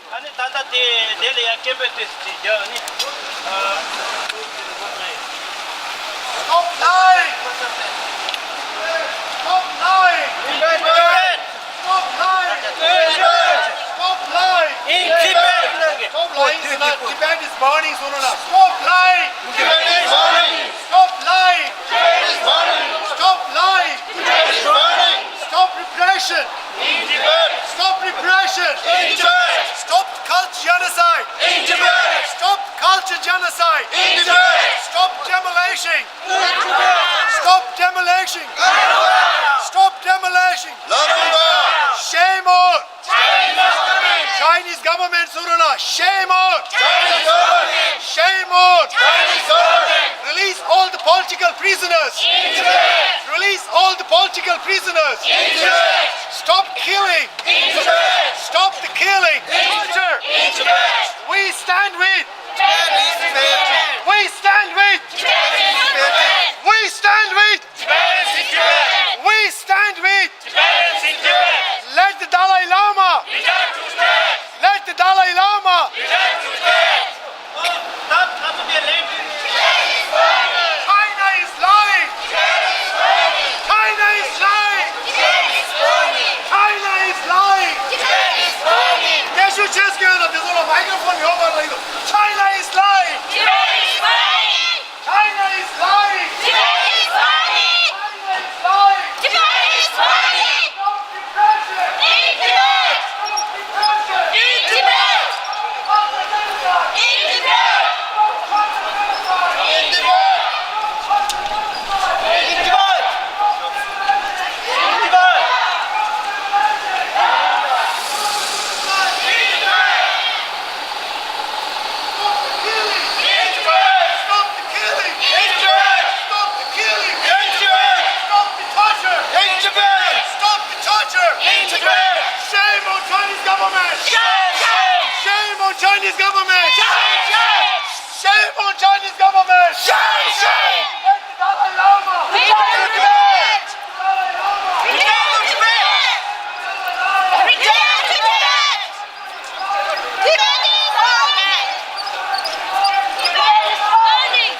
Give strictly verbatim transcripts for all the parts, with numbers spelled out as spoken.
ཨ་ནི་ད་ལྟ་དེ་དེ་ལ་ཡང་སྐད་འབོད་དེ་ཅིག་རྒྱག་ཨ་ནི། Stop lying! Stop lying! Stop lying! Stop lying! In Tibet! Stop lying! Tibet is burning! Stop lying! Tibet is burning! Stop lying! Tibet is burning! Stop lying! Tibet is burning! Stop repression! In Tibet! Stop repression! In Tibet! Stop cult genocide! In Tibet! Stop culture genocide! In Tibet! Stop demolition! In Tibet! Stop demolition! Stop demolition! Shame on! Chinese government! Shame on! Shame on! Release all the political prisoners! Release all the political prisoners! Stop killing! Stop the killing! Torture! We stand with! We stand with! We stand with! We stand with! Tibetans in Tibet! Let the Dalai Lama! Return to Tibet! Let the Dalai Lama! Return to Tibet! China is lying! China is lying! China is lying! China is lying! China is lying! Tibet is burning! China is lying! Tibet is burning! China is lying! Tibet is burning! Stop repression! In Tibet! Stop repression! In Tibet! Stop genocide! In Tibet! Stop genocide! In Tibet! Stop genocide! In Tibet! In Tibet! Stop the killing! In Tibet! Stop the killing! In Tibet! Stop the killing! In Tibet! Stop the torture! In Tibet! Stop the torture! In Tibet! Shame on Chinese government! Shame! Shame! Shame on Chinese government! Shame! Shame! Shame on Chinese government! Shame! Shame! Let the Dalai Lama! Return to Tibet! Dalai Lama! Return to Tibet! Return to Tibet! Tibet is burning! Tibet is burning!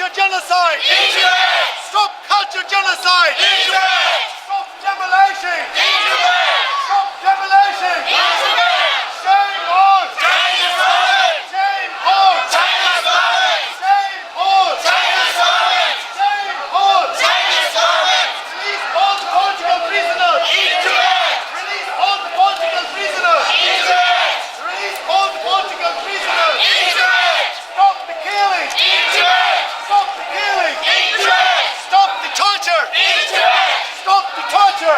Genocide! Stop culture genocide! Stop demolition! Stop demolition! Shame on! Shame on! Shame on! Shame on! Release all the political prisoners! Release all the political prisoners! Release all the political prisoners! Stop the killing! Stop the killing! Stop the torture! Stop the torture!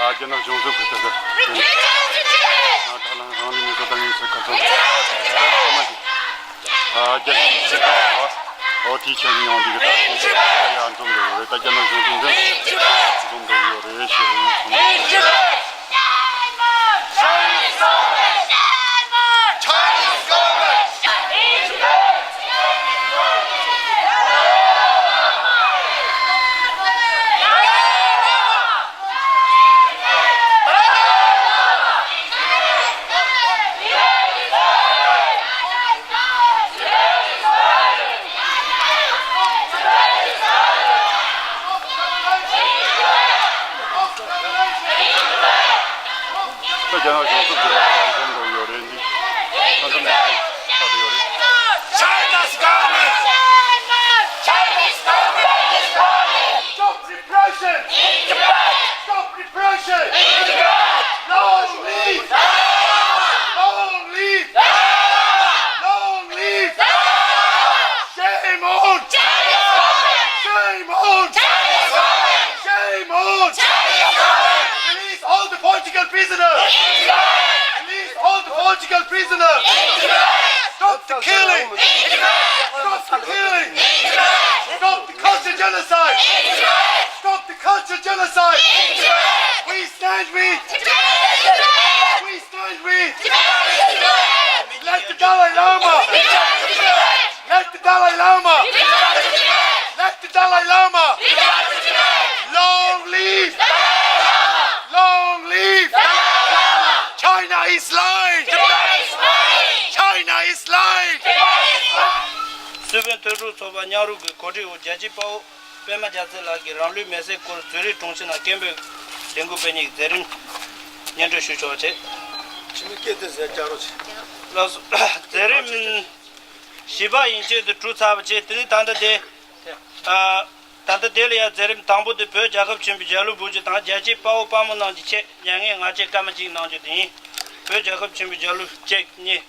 རྒྱ་ནག་གཞུང་ཚབ་ཀྱི་ཐད་ཀར་དེ་ནས་ད་ལམ་རང་ལུས་མེ་མཆོད་ལྟ་མཁན་ཚོ་ཁ་སང་ཚང་མ་གི་རྒྱ་ནག་གཞུང་ཚབ་ལ་ཨོ་ཐི་ཆེན་ཡོང་དེ་གི་ད་ཡ་འཛོམས་འདུག་ཡོད་རེད། ད་རྒྱ་ནག་གཞུང་ཚབ་འཛོམས་འདུག་ཡོད་རེད་ཞེས་ཚང་མ། ད་རྒྱ་ནག་གཞུང་ཚབ་ཀྱི་ལམ་སྟོན་འགྲོ་ཡོད་རེད། འདི་ད་ལྟ་མུ་མཐུད་ཆགས་བསྡད་ཡོད་རེད། China's government! Chinese government is calling! Stop repression! In Tibet! Stop repression! In Tibet! Long live! Long live! Long live! Shame on! Shame on! Shame on! Release all the political prisoners! Release all the political prisoners! Stop the killing! Stop the killing! Stop the culture genocide! Stop the culture genocide! We stand with! We stand with! Let the Dalai Lama! Let the Dalai Lama! Let the Dalai Lama! Long live! Long live! China is lying! China is lying! སུའུ་ཝེན་ཐོས་གྲོལ་ཚོགས་པ་མཉམ་རུབ་ཀྱི་གོ་སྒྲིག་འོག་རྒྱལ་གཅེས་དཔའ་བོ་པད་མ་རྒྱལ་མཚན་ལགས་ཀྱིས་རང་ལུས་མེར་སྲེག་སྐོར་ཛུ་རིག་གྲོང་ཁྱེར་ནང་སྐད་འབོད་ལས་འགུལ་སྤེལ་མཁན་གྱི་མཛད་རིམ་སྙན་སྒྲོན་ཞུ་ཆོག་པ་བྱེད། ཕྱི་མི་སྐད་དེ་ཟེར་རྒྱག་རོགས་བྱེད། ལགས་སོ། མཛད་རིམ་བཞི་པ་ཡན་ཆད་དུ་གྲུབ་ཚར་བ་བྱས། དེ་ནས་ད་ལྟ་དེ། ཨ། ད་ལྟ་དེ་ལ་ཡང་མཛད་རིམ་དང་པོ་དེ་བོད་རྒྱལ་ཁབ་ཆེན་པོའི་རྒྱལ་གླུ་འབོད་རྒྱུ་དང་། རྒྱལ་གཅེས་དཔའ་བོ་དཔའ་མོ་རྣམས་ཀྱི་ཆེད་མྱ་ངན་ངག་བཅད་སྐར་མ་གཅིག་གནང་རྒྱུ་དེ་ཡིན། བོད་རྒྱལ་ཁབ་ཆེན་པོའི་རྒྱལ་གླུ་གཅིག་གཉིས།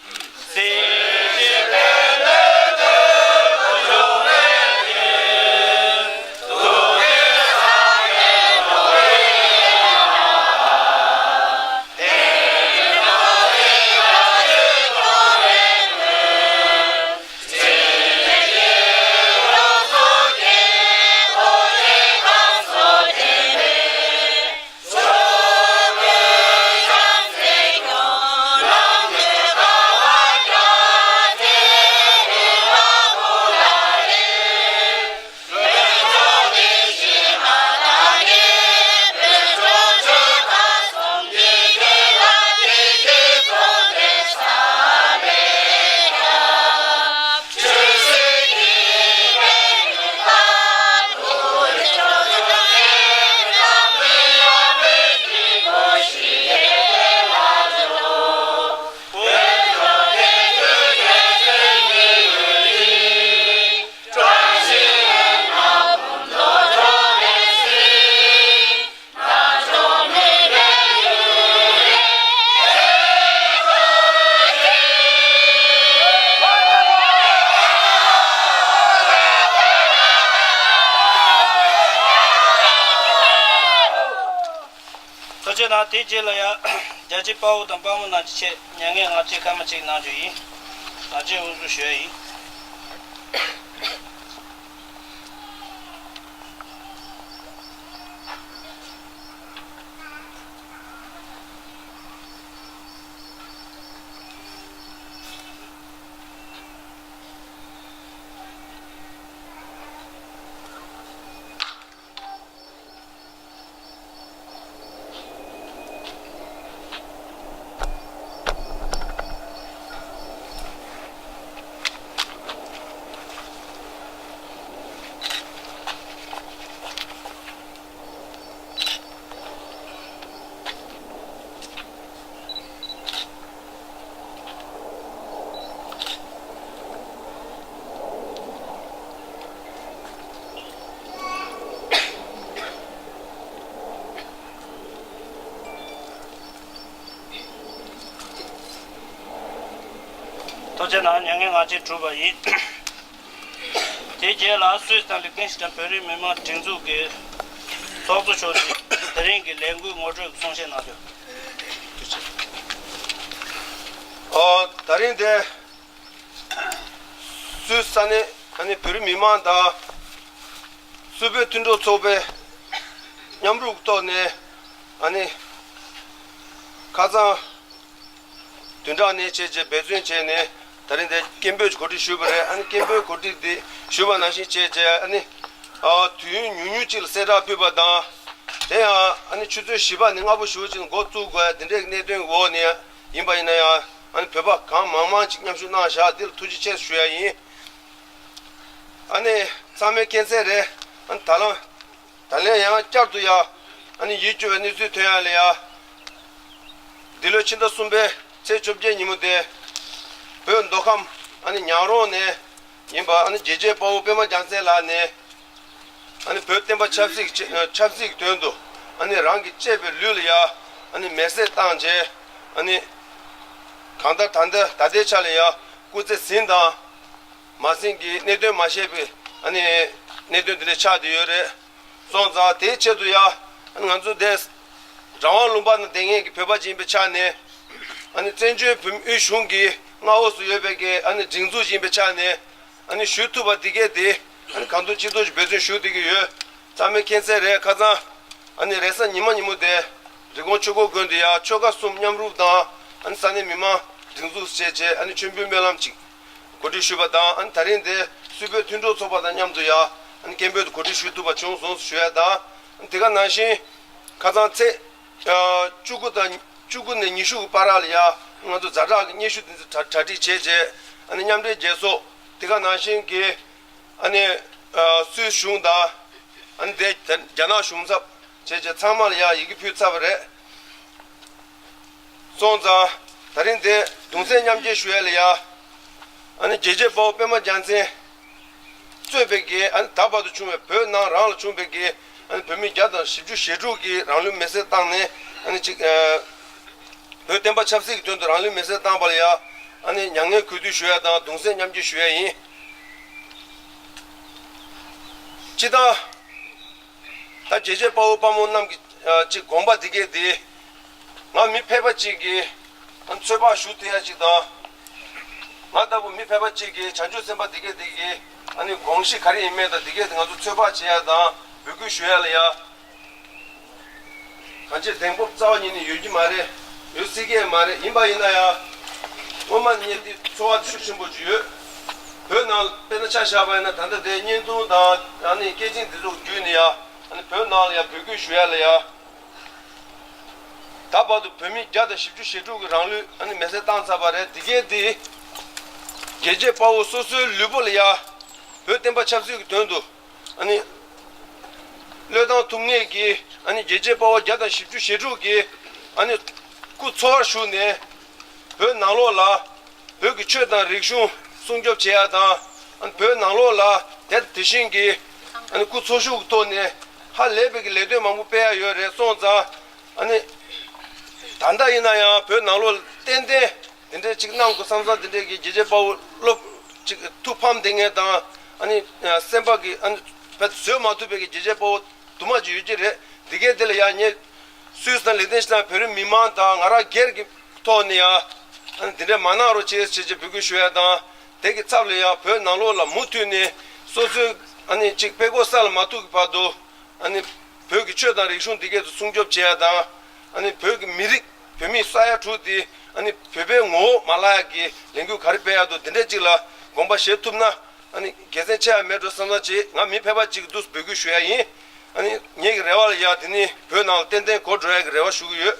ཐུགས་རྗེ་གནང་། དེའི་རྗེས་ལ་ཡང་རྒྱལ་གཅེས་དཔའ་བོ་དང་དཔའ་མོ་རྣམས་ཀྱི་ཆེད་མྱ་ངན་ངག་བཅད་སྐར་མ་གཅིག་གནང་རྒྱུ་ཡིན། ངག་བཅད་དབུ་འཛུགས་ཞུ་ཡ་ཡིན། ཐུགས་རྗེ་གནང་། མྱ་ངན་ངག་བཅད་གྲུབ་པ་ཡིན། དེའི་རྗེས་ལ་སུད་སི་དང་ལིག་ཏེན་ཤི་ཏན་བོད་རིགས་མི་མང་སྒྲིག་འཛུགས་ཀྱི་ཚོགས་གཙོ་མཆོག་གིས་ དེ་རིང་གི་ལས་འགུལ་ངོ་སྤྲོད་གསུང་བཤད་གནང་རྒྱུ། ཨོ། ད་རིང་འདི་སུད་ས་གནས་ཨ་ནི་བོད་རིགས་མི་མང་དང་སུད་བོད་མཐུན་གྲོགས་ཚོགས་པའི་མཉམ་རུབ་ཐོག་ནས་ཨ་ནི་ཁ་སང་བདུན་ཕྲག་ནས་བྱས་རྗེས་འབད་བརྩོན་བྱས་ནས་ད་རིང་འདི་སྐད་འབོད་གོ་སྒྲིག་ཞུས་པ་རེད། ཨ་ནི་སྐད་འབོད་གོ་སྒྲིག་འདི་ཞུས་པ་ནང་བཞིན་བྱས་རྗེས་ཨ་ནི་ཨ་དུས་ཡུན་ཉུང་ཉུང་ཅིག་ལ་གསལ་བསྒྲགས་ཕུལ་བ་དང་། དེ་ཡང་ཨ་ནི་ཆུ་ཚོད་བཞི་པ་ནས་ལྔ་པ་ཞུ་ཅིག་འགོ་བཙུགས་དགོས་དེ་འདྲའི་གནད་དོན་འོག་ནས་ཡིན་པ་ཡིན་ན་ཡང་ཨ་ནི་བོད་པ་གང་མང་མང་ཅིག་མཉམ་ཞུགས་གནང་བཞག་འདི་ལ་ཐུགས་རྗེ་ཆེ་ཞུ་ཡ་ཡིན། ཨ་ནི་ཚང་མས་མཁྱེན་གསལ་རེད། ཨ་ནི་ད་ལམ། ད་ལན་ཡང་བསྐྱར་དུ་ཡ། ཨ་ནི་ཡིད་སྐྱོ་བའི་གནས་ཚུལ་ཐོན་ཡ་ལ་ཡ། འདི་ལོའི་ཕྱི་ཟླ་གསུམ་པའི་ཚེས་བཅོ་བརྒྱད་ཉིན་མོ་དེ། བོད་མདོ་ཁམས་ཨ་ནི་ཉག་རོང་ནས་ཡིན་པ་ཨ་ནི་རྒྱལ་གཅེས་དཔའ་བོ་པད་མ་རྒྱལ་མཚན་ལགས་ནས། ཨ་ནི་བོད་བསྟན་པ་ཆབ་སྲིད་ཀྱི་ཆེ་ཆབ་སྲིད་ཀྱི་དོན་དུ་ཨ་ནི་རང་གི་གཅེས་པའི་ལུས་ལ་ཡ། ཨ་ནི་མེ་བསྲེགས་བཏང་རྗེས། ཨ་ནི་གང་ལྟར་ད་ལྟ་ད་ལྟའི་ཆ་ལ་ཡ་སྐུ་ཚེ་ཟིན་དང་མ་ཟིན་གྱི་གནད་དོན་མ་ཤེས་པའི་ཨ་ནི་གནད་དོན་དེ་འདྲ་ཆགས་བསྡད་ཡོད་རེད། སོང་ཙང་དེའི་ཆེད་དུ་ཡ། ང་ཚོ་འདིར་རང་དབང་ལུང་པ་ནང་བསྡད་མཁན་གྱི་བོད་པ་ཅིག་ཡིན་པའི་ཆ་ནས། ཨ་ནི་བཙན་བྱོལ་བོད་མིའི་དབུས་གཞུང་གི་མངའ་འོག་སུ་ཡོད་པའི་གི་ཨ་ནི་སྒྲིག་འཛུགས་ཅིག་ཡིན་པའི་ཆ་ནས། ཨ་ནི་ཞུ་ཐུབ་པ་འདི་གས་དེ་ཨ་ནི་གང་ཐུབ་ཅི་ཐུབ་ཀྱིས་འབད་བརྩོན་ཞུ་བསྡད་ཀྱི་ཡོད། ཚང་མས་མཁྱེན་གསལ་རེད། ཁ་སང་ཨ་ནི་རེས་གཟའ་ཉི་མ་ཉིན་མོ་དེ་རི་ཀོན་ཆོས་འཁོར་དགོན་དུ་ཡ་ཆོལ་ཁ་གསུམ་མཉམ་རུབ་དང་ཨ་ནི་ས་གནས་མི་མང་སྒྲིག་འཛུགས་བྱས་བྱས་ཨ་ནི་མཆོད་འབུལ་སྨོན་ལམ་ཅིག་གོ་སྒྲིག་ཞུས་པ་དང་། ཨ་ནི་ད་རིང་དེ་སུད་བོད་མཐུན་གྲོགས་ཚོགས་པ་དང་མཉམ་དུ་ཡ་ཨ་ནི་སྐད་འབོད་དུ་གོ་སྒྲིག་ཞུ་ཐུབ་པ་བྱུང་སོང་ཞུ་ཡ་དང་། ཨ་ནི་དེ་ག་ནང་བཞིན་ཁ་སང་ཚེས་བཅུ་དགུ་དང་བཅུ་དགུ་ནས་ཉི་ཤུ་གི་བར་ལ་ཡ་ང་ཚོ་ཛ་དྲག་གི་སྙན་ཞུ་དེ་ཚོ་གྲ་གྲ་སྒྲིག་བྱས་རྗེས་ཨ་ནི་མཉམ་འབྲེལ་རྒྱལ་ཚོགས་དེ་ག་ནང་བཞིན་གྱི་ཨ་ནི་སུད་གཞུང་དང་ཨ་ནི་དེ་རྒྱ་ནག་གཞུང་ཚབ་བྱས་རྗེས་ཚང་མ་ལ་ཡ་ཡི་གེ་ཕུལ་ཚར་བ་རེད། སོང་ཙང་ད་རིང་དེ་གདུང་སེམས་མཉམ་སྐྱེད་ཞུ་ཡ་ལ་ཡ། ཨ་ནི་རྒྱལ་གཅེས་དཔའ་བོ་པད་མ་རྒྱལ་མཚན་གཙོས་པའི་གི་ཨ་ནི་ད་བར་དུ་བྱུང་བའི་བོད་ནང་རང་ལ་བྱུང་བའི་གི་ཨ་ནི་བོད་མི་བརྒྱ་དང་བཞི་བཅུ་ཞེ་དྲུག་གིས་རང་ལུས་མེར་སྲེག་བཏང་ནས་ཨ་ནི་གཅིག་ཨ། བོད་བསྟན་པ་ཆབ་སྲིད་ཀྱི་དོན་དུ་རང་ལུས་མེར་སྲེག་བཏང་བ་ལ་ཡ། ཨ་ནི་མྱ་ངན་གུས་འདུད་ཞུ་ཡ་དང་གདུང་སེམས་མཉམ་སྐྱེད་ཞུ་ཡ་ཡིན། སྤྱིར་བཏང་། ད་རྒྱལ་གཅེས་དཔའ་བོ་དཔའ་མོ་རྣམས་ཀྱི་ཨ་ཅིག་དགོངས་པ་འདི་གས་འདི། ང་མི་ཕལ་པ་ཅིག་གིས་ཚོད་དཔག་ཞུ་ཐུབ་ཡ་ཅིག་དང་། ང་ལྟ་བུ་མི་ཕལ་པ་ཅིག་གིས་བྱང་ཆུབ་སེམས་དཔའ་འདི་གས་འདི་གི་ཨ་ནི་དགོངས་གཞི་ག་རེ་ཡིན་མིན་དང་འདི་གས་འདི་ང་ཚོ་ཚོད་དཔག་བྱེད་ཡ་དང་འབོད་སྐུལ་ཞུ་ཡ་ལ་ཡ། གང་ཅི་གདེང་སྤོབས་རྩ་བ་ཉིད་ནས་ཡོད་ཀྱི་མ་རེད། ཡོད་སྲིད་ཀྱི་མ་རེད། ཡིན་པ་ཡིན་ན་ཡང་། སྔོན་མ་ནས་ངས་འདི་ཚོར་བ་ཤུགས་ཆེན་པོ་ཅིག་ཡོད། བོད་ནང་དཔེར་ན་ཆ་བཞག་པ་ཡིན་ན་ད་ལྟ་དེ་བརྙན་ཐུང་དང་ཨ་ནི་སྐད་འཕྲིན་འདི་ཚོ་བརྒྱུད་ནས་ཡ་ཨ་ནི་བོད་ནང་ལ་ཡ་འབོད་སྐུལ་ཞུ་ཡ་ལ་ཡ། ད་བར་དུ་བོད་མི་བརྒྱ་དང་བཞི་བཅུ་ཞེ་དྲུག་གི་རང་ལུས་ཨ་ནི་མེར་སྲེག་བཏང་ཚར་བ་རེད། འདི་གས་འདི་རྒྱལ་གཅེས་དཔའ་བོ་སོ་སོའི་ལུས་པོ་ལ་ཡ་བོད་བསྟན་པ་ཆབ་སྲིད་ཀྱི་དོན་དུ། ཨ་ནི། བློས་བཏང་ཐུབ་ངེས་ཀྱི་ཨ་ནི་རྒྱལ་གཅེས་དཔའ་བོ་བརྒྱ་དང་བཞི་བཅུ་ཞེ་དྲུག་གིས་ཨ་ནི། སྐུ་འཚོ་བར་བཞུགས་ནས། བོད་ནང་ལོགས་ལ། བོད་ཀྱི་ཆོས་དང་རིག་གཞུང་སྲུང་སྐྱོབ་བྱེད་ཡ་དང་། ཨ་ནི་བོད་ནང་ལོགས་ལ་དེ་དེ་བཞིན་གྱི། ཨ་ནི་སྐུ་འཚོ་བཞུགས་ཀྱི་ཐོག་ནས་ཧ་ལས་པའི་གི་ལས་དོན་མང་པོ་སྤེལ་ཡ་ཡོད་རེད། སོང་ཙང་། ཨ་ནི། ད་ལྟ་ཡིན་ན་ཡང་བོད་ནང་ལོགས་ལ་ཏན་ཏན། དེ་འདྲས་ཅིག་གནང་དགོས་བསམ་བསམ་དེ་འདྲས་ཀྱི་རྒྱལ་གཅེས་དཔའ་བོ་སློབ་ཅིག་ཐུགས་ཕམ་བསྡད་མཁན་དང་། ཨ་ནི་སེམས་པ་གི་ཨ་ནི་བཟོད་མ་ཐུབ་པའི་གི་རྒྱལ་གཅེས་དཔའ་བོ་དུ་མ་ཅིག་ཡོད་ཀྱི་རེད། འདི་གའི་དེ་ལ་ཡང་ངས་སུད་སི་དང་ལི་ཐན་ཤི་ཐན་བོད་རིགས་མི་མང་དང་ང་རང་སྒེར་གྱི་ཐོག་ནས་ཡང་ཨ་ནི་འདི་འདྲས་མ་གནང་རོགས་བྱེད་ཅེས་ཅིག་འབོད་སྐུལ་ཞུ་ཡ་དང་། དེ་གི་ཚབ་ལ་ཡང་བོད་ནང་ལོགས་ལ་མུ་མཐུད་ནས་སོ་སོའི་ཨ་ནི་ཅིག་དཔྲལ་མགོ་ས་ལ་མ་ཐུག་གི་བར་དུ། ཨ་ནི་བོད་ཀྱི་ཆོས་དང་རིག་གཞུང་འདི་གས་སུ་སྲུང་སྐྱོབ་བྱེད་ཡ་དང་། ཨ་ནི་བོད་ཀྱི་མི་རིགས་བོད་མི་ས་ཡ་དྲུག་དེ་ཨ་ནི་བོད་པའི་ངོ་བོ་མ་བརླག་ཡ་གི་ལས་འགུལ་ག་རེ་སྤེལ་ཡ་འདུག་འདི་འདྲས་ཅིག་ལ་དགོངས་པ་བཞེས་ཐུབ་ན་ཨ་ནི་དགེ་མཚན་ཆེ་ཡ་མེད་འགྲོ་བསམ་བསམ་ཅིག་ང་མི་ཕལ་པ་ཅིག་གི་འདུག་འབོད་སྐུལ་ཞུ་ཡ་ཡིན། ཨ་ནི་ངེད་ཀྱི་རེ་བ་ལ་ཡ་དེ་ནི་བོད་ནང་ལ་ཏན་ཏན་གོ་འགྲོ་ཡ་གི་རེ་བ་ཞུ་གི་ཡོད།